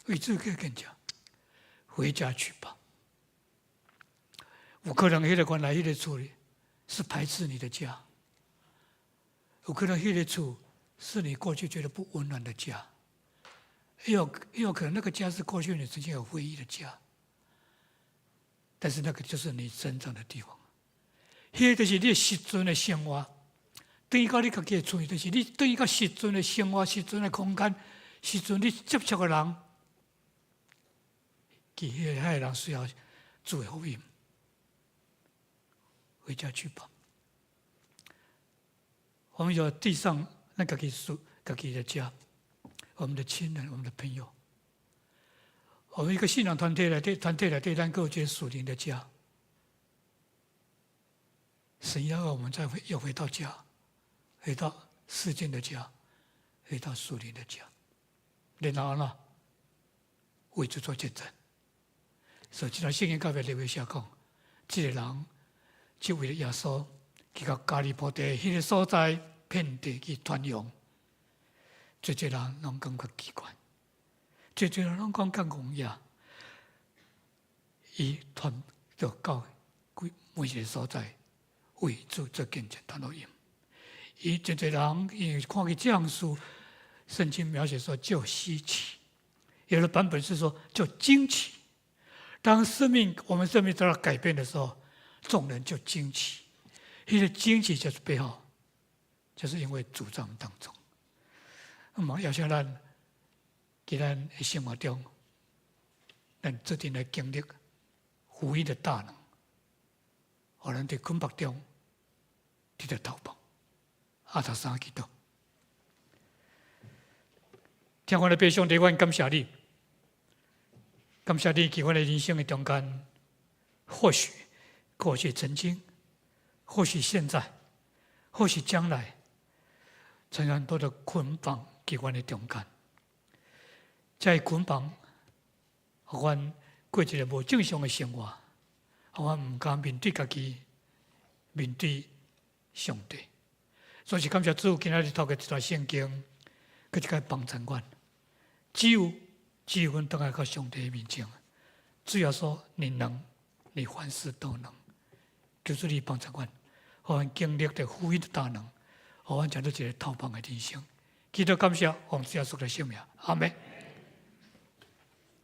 為主做見證，回家去吧。有可能彼個原來彼個厝裡是排斥你的家，有可能彼個厝是你過去覺得不溫暖的家，也有可能那個家是過去你曾經有回憶的家，但是那個就是你成長的地方，彼個就是你實陣的生活，轉去到你家己的厝，就是你轉去到實陣的生活、實陣的空間、實陣你接觸的人，其實彼個人需要主的福音。回家去吧。我們有地上那個屬家己的家，我們的親人、我們的朋友，我們一個信仰團體來對團體來對咱構建屬靈的家。神要我們再回又回到家，回到世間的家，回到屬靈的家，然後呢，為主做見證。所以這段聖經教會特別寫講，這個人就為了耶穌，去到加利波地彼個所在，遍地去傳揚。濟濟人攏感覺奇怪，濟濟人攏講較戇野。伊傳就到每一個所在，為主做見證，傳福音。伊濟濟人因為看見這樣事，聖經描寫說就稀奇，有的版本是說就驚奇。當生命我們生命得到改變的時候，眾人就驚奇。彼個驚奇就是背後，就是因為主在我們當中。那麼邀請咱，佇咱的生活中，咱做陣來經歷福音的大能，予咱佇困縛中得著透放。阿頭三祈禱，天父的父上帝，阮感謝你，感謝你佇阮的人生的中間，或許過去曾經，或許現在，或許將來，曾很多的捆綁佇阮的中間，這捆綁，予阮過一个無正常的生活，予阮毋敢面對家己，面對上帝。所以感謝主，今仔日透過這段聖經，閣一擺幫助阮。只有阮轉來到上帝面前，主耶穌，你能，你凡事都能。求主你幫助阮，予阮經歷著福音的大能，予阮成做一个透放的人生。祈禱感謝，奉主耶穌的聖名，阿門。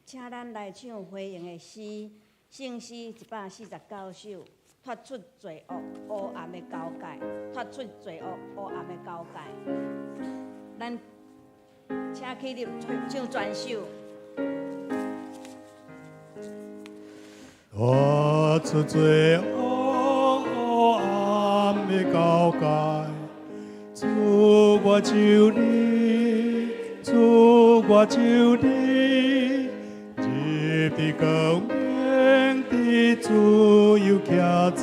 請咱來唱回應的詩，聖詩149首，脫出罪惡烏暗的交界，脫出罪惡烏暗的交界。咱請起立唱全首。脫出罪惡烏暗的交界，主我求你，主我求你，入佇光明，佇自由徛在，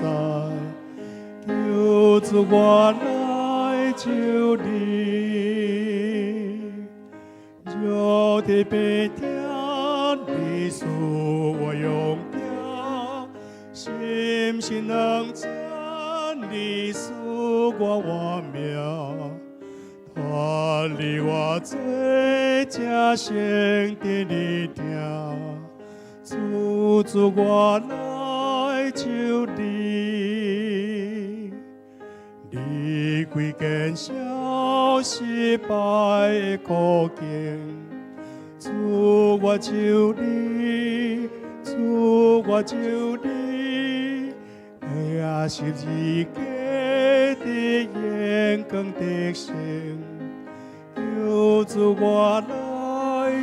求主我來求你，肉體悲痛，你賜我勇敢，信心能撐，你賜我活命，脫離我罪，才成佇你疼，主主我來求你，離開見笑失敗的苦境，主我求你，主我求你，釘十字架的榮光得勝，求主我來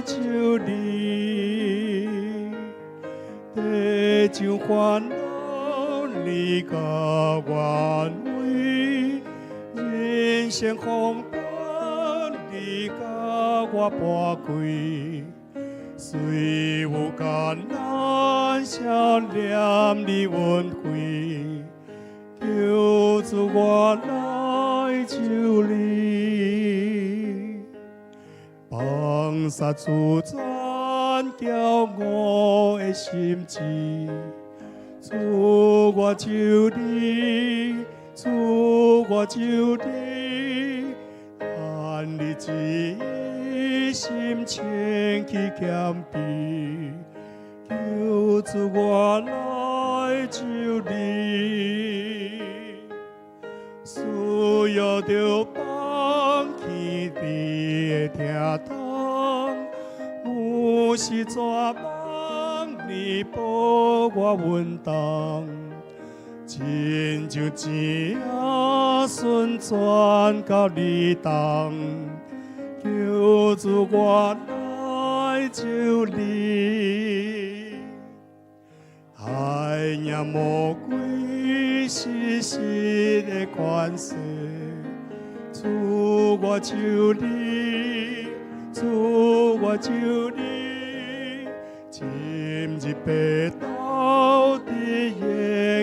求你，得上煩惱，你甲我安慰，人生風波，你共我撥開，雖有艱難，常念你恩惠，求主我來求你，放殺主轉驕傲的心志，主我求你，主我求你，按你旨意心清去謙卑，求主我來求你，需要著放棄你的疼痛，有時絕望，你抱我穩當，親像井仔順轉到你當，求主我來求你，愛贏魔鬼時時的權勢，主我求你，主我求你，進入白晝的榮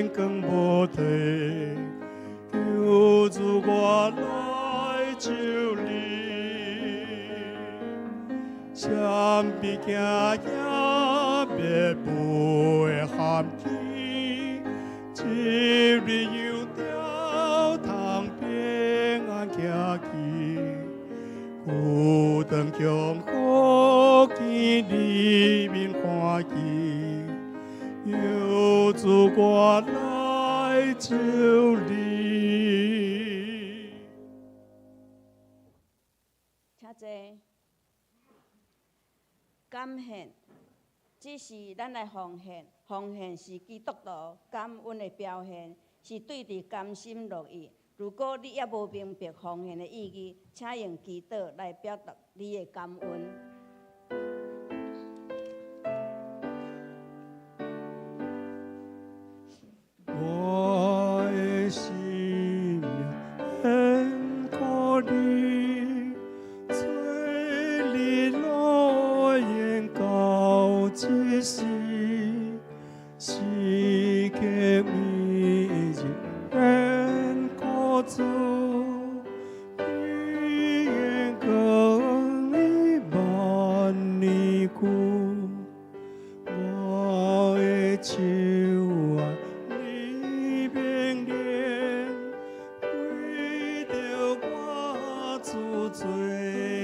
光無退，求主我來求你。闪避行也灭不的陷阱，一日有条通平安行去，有当强福见你面欢喜，有主我來救你。請坐。感獻，這是咱來奉獻，奉獻是基督徒感恩的表現，是對佇甘心樂意。如果你猶無明白奉獻的意義，請用祈禱來表達你的感恩。我的心命献予你，做你樂園到這時，時刻每日獻予主，永跟你萬年久，我的手按你命令，為著我主做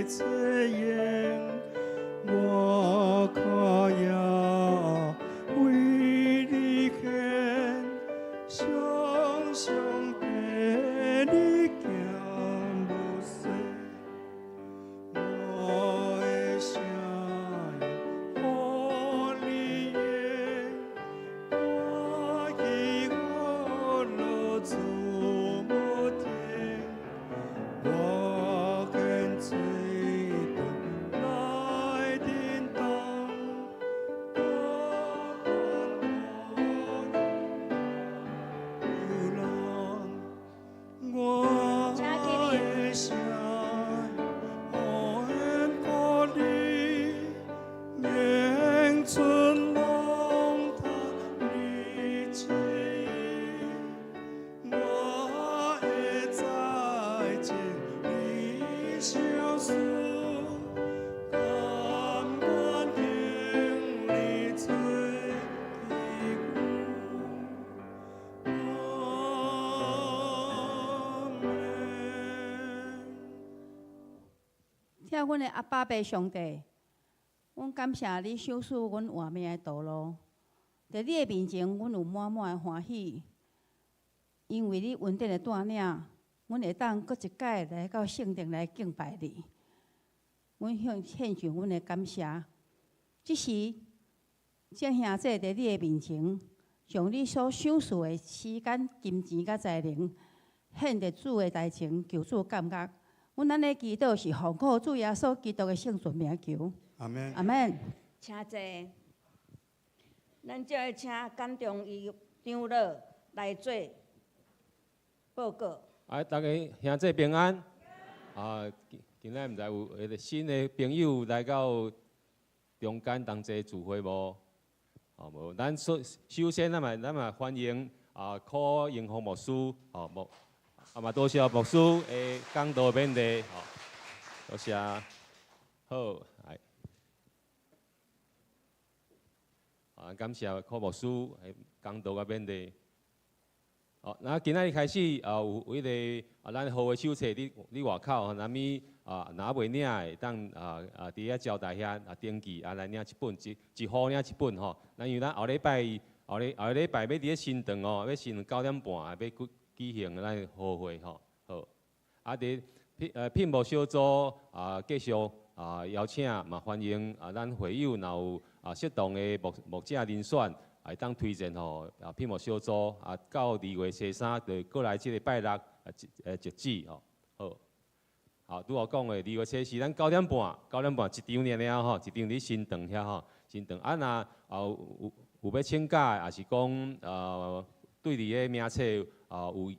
誓言，我跤也為你獻，常常陪你行無息。我的聲音予你用，歡喜樂主無停，我願嘴唇來叮當，我流浪，我請起立。的聲音予你，永存龍他你旨意，我會在情你相思，甘願行你做基阿們。疼阮的阿爸父上帝，阮感謝你賞賜阮活命的道路。佇你的面前，阮有滿滿的歡喜，因為你恩典的帶領，阮會當閣一擺來到聖殿來敬拜你。阮向獻上阮的感謝。這時，眾兄弟佇你的面前，將你所賞賜的時間、金錢佮才能，獻佇主的台前，求主感恩。阮按呢祈禱是奉靠主耶穌基督的聖尊名求。阿們。阿們。請坐。咱這下請簡中醫長老來做報告。啊，大家兄弟平安。啊，今仔日毋知有彼个新的朋友來到中間同齊聚會無？哦，無。咱首先，咱嘛歡迎啊，柯英峰牧師，哦，牧，啊嘛多謝牧師的講道勉勵，吼，多謝。好，來。啊，感謝柯牧師的講道佮勉勵。哦，那今仔日開始啊，有彼个啊，咱號的手冊佇外口，啥物啊，若猶未領的，會當啊啊，佇遐招待遐啊登記啊來領一本，一戶領一本吼。咱因為咱後禮拜後禮後禮拜欲佇咧新堂哦，欲新堂9點半欲舉行咱號會吼。好，啊佇聘聘牧小組啊繼續啊邀請嘛歡迎啊咱會友若有啊適當的牧者人選，會當推薦予啊聘牧小組啊，到2月初3就過來這个拜六啊截止吼。好，好，拄仔講的2月初4咱九點半，九點半一場爾爾吼，一場佇新堂遐吼，新堂啊若啊有欲請假的，抑是講對你的名冊啊有異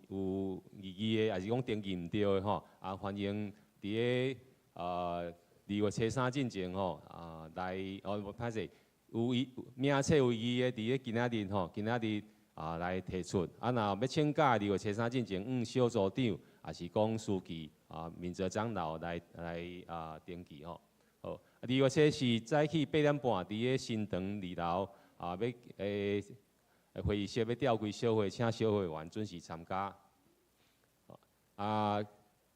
議的，抑是講登記毋對的吼，啊歡迎佇个2月初3進前吼啊來哦，無歹勢。有異名冊有異議的，佇咧今仔日吼，今仔日啊來提出。啊，若欲請假，2月初3進前，向小組長，抑是講書記啊，民澤長老來啊登記吼。好，二月初四早起8點半，佇个新堂二樓啊，欲會議室欲召開小會，請小會員準時參加。啊，二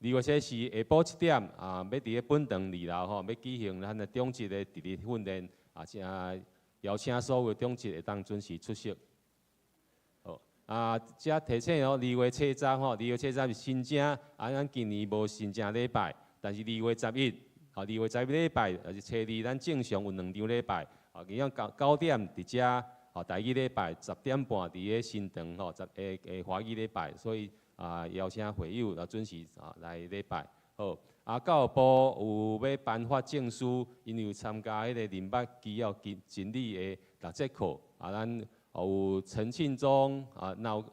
月初四下晡7點啊，欲佇个本堂二樓吼，欲舉行咱的長執的值日訓練啊，請邀請所有長執會當準時出席。好，啊，遮提醒哦，二月初十吼，二月初十是新正，啊，咱今年無新正禮拜，但是二月十一，吼，二月十一禮拜，也是初二，咱正常有兩場禮拜，啊，其中9點佇遮，吼，台語禮拜10點半佇个新堂吼，十華語禮拜，所以啊，邀請會友來準時啊來禮拜。好，啊，教育部有欲頒發證書，𪜶有參加彼個林捌基要真理的六節課，啊，咱有陳慶忠啊，若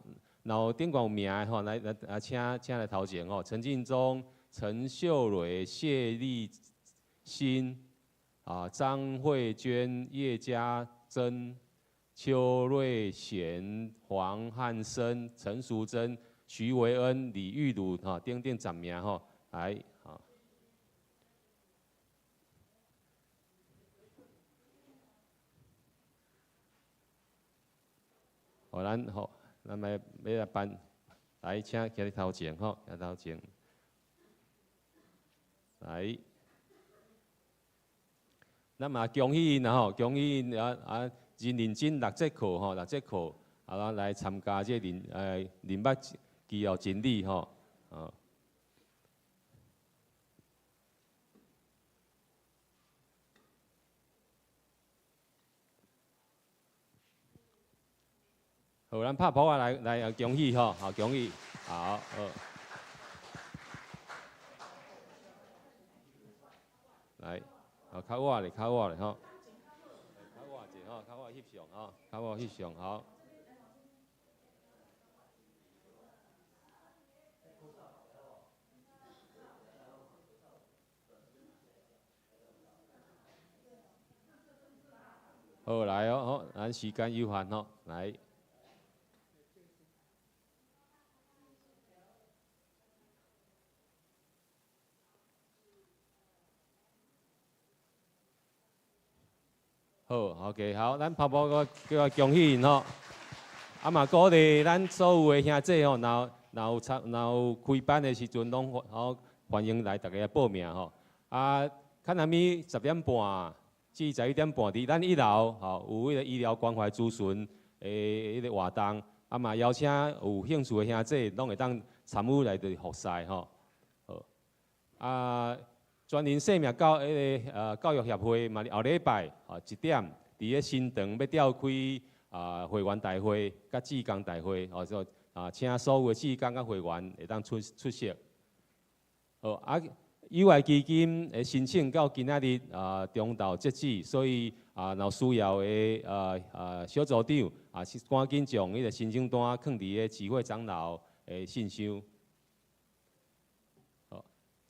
有頂懸有名的吼，來來來，請來頭前吼，陳慶忠、陳秀蕊、謝麗欣、啊張慧娟、葉家珍、邱瑞賢、黃漢生、陳淑貞、徐維恩、李玉茹，吼，等等10名吼，來，好。好，咱好，咱來欲來頒，來請徛佇頭前吼，徛頭前。來，咱嘛恭喜𪜶啦吼，恭喜𪜶啊啊！真認真六節課吼，六節課啊，咱來參加這林捌基要真理吼，啊。好，咱拍噗仔來來恭喜吼，好恭喜，好，好。來，好，較我咧，較我咧吼。較我者吼，較我翕相吼，較我翕相好。好，來哦，好，咱時間有限吼，來。好，OK，好，咱拍噗仔閣叫我恭喜𪜶吼。啊嘛鼓勵咱所有的兄弟吼，若有參，若有開班的時陣，攏吼歡迎來逐家來報名吼。啊，較南暝10點半至11點半，佇咱一樓吼有彼個醫療關懷諮詢的彼個活動，啊嘛邀請有興趣的兄弟，攏會當參與來佇服侍吼。好，啊。全人生命教彼个教育協會嘛，後禮拜吼1點，佇个新堂欲召開啊會員大會佮志工大會，吼就啊請所有的志工佮會員會當出席。好啊，友愛基金的申請到今仔日啊中晝截止，所以啊若有需要的小組長啊，趕緊將彼個申請單囥佇个智慧長老的信箱。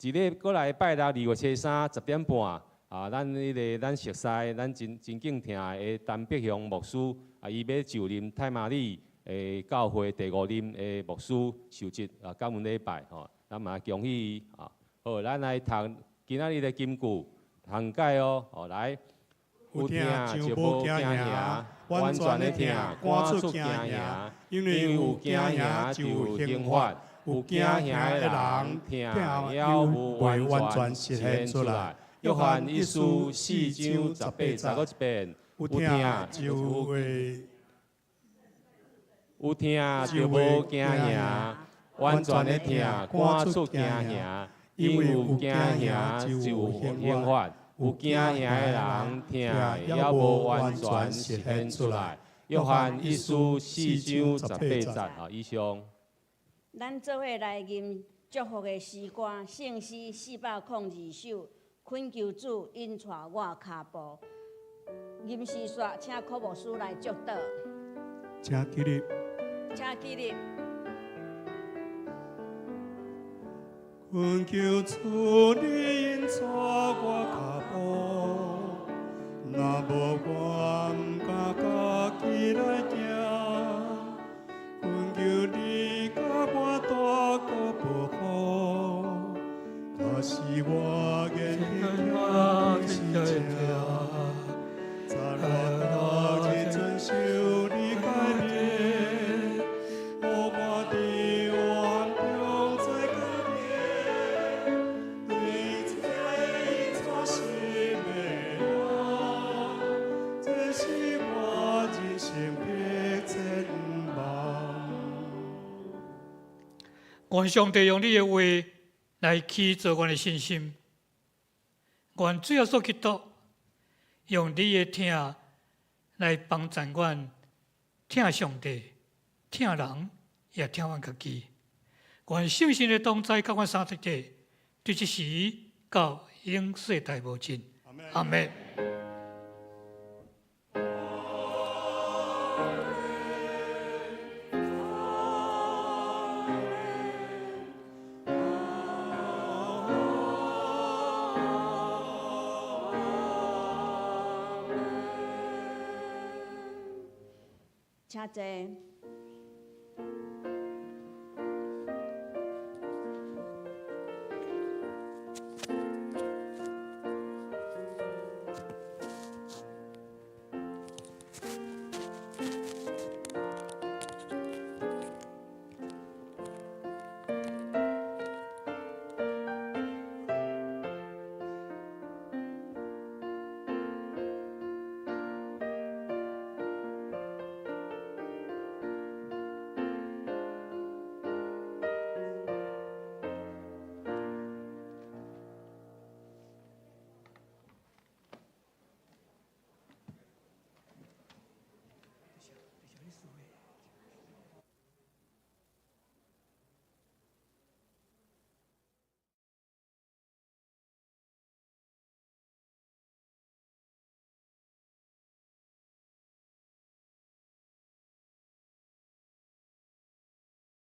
一个閣來拜六2月初三10點半，啊，咱彼个咱熟似、咱真真敬疼的陳碧雄牧師，啊，伊欲就任太麻里的教會第五任的牧師，受職啊，感恩禮拜吼，咱嘛恭喜伊啊。好，咱來讀今仔日的金句，通解哦，好來。有疼就無驚嚇，完全的疼趕出驚嚇，因為有驚嚇就有刑罰。有驚嚇的人，疼猶未完全實現出來。約翰一書4章18節，閣一遍。有疼就會，有疼就無驚嚇，完全的疼趕出驚嚇，因為有驚嚇就有刑罰。有驚嚇的人，疼猶無完全實現出來。約翰一書4章18節，好，以上。咱做伙來吟祝福的詩歌，聖詩402首，懇求主引帶我跤步。吟詩煞，請柯牧師來祝禱。請起立。請起立。懇求主你引帶我跤步，若無我毋敢家己來行。懇求你共我大個保護，假使我願意聽是真。願上帝用你的話來起造阮的信心。願主耶穌基督用你的疼來幫助阮疼上帝、疼人，也疼阮家己。願聖神的同在，佮阮相佇對這時到永世代無盡。阿們。請坐。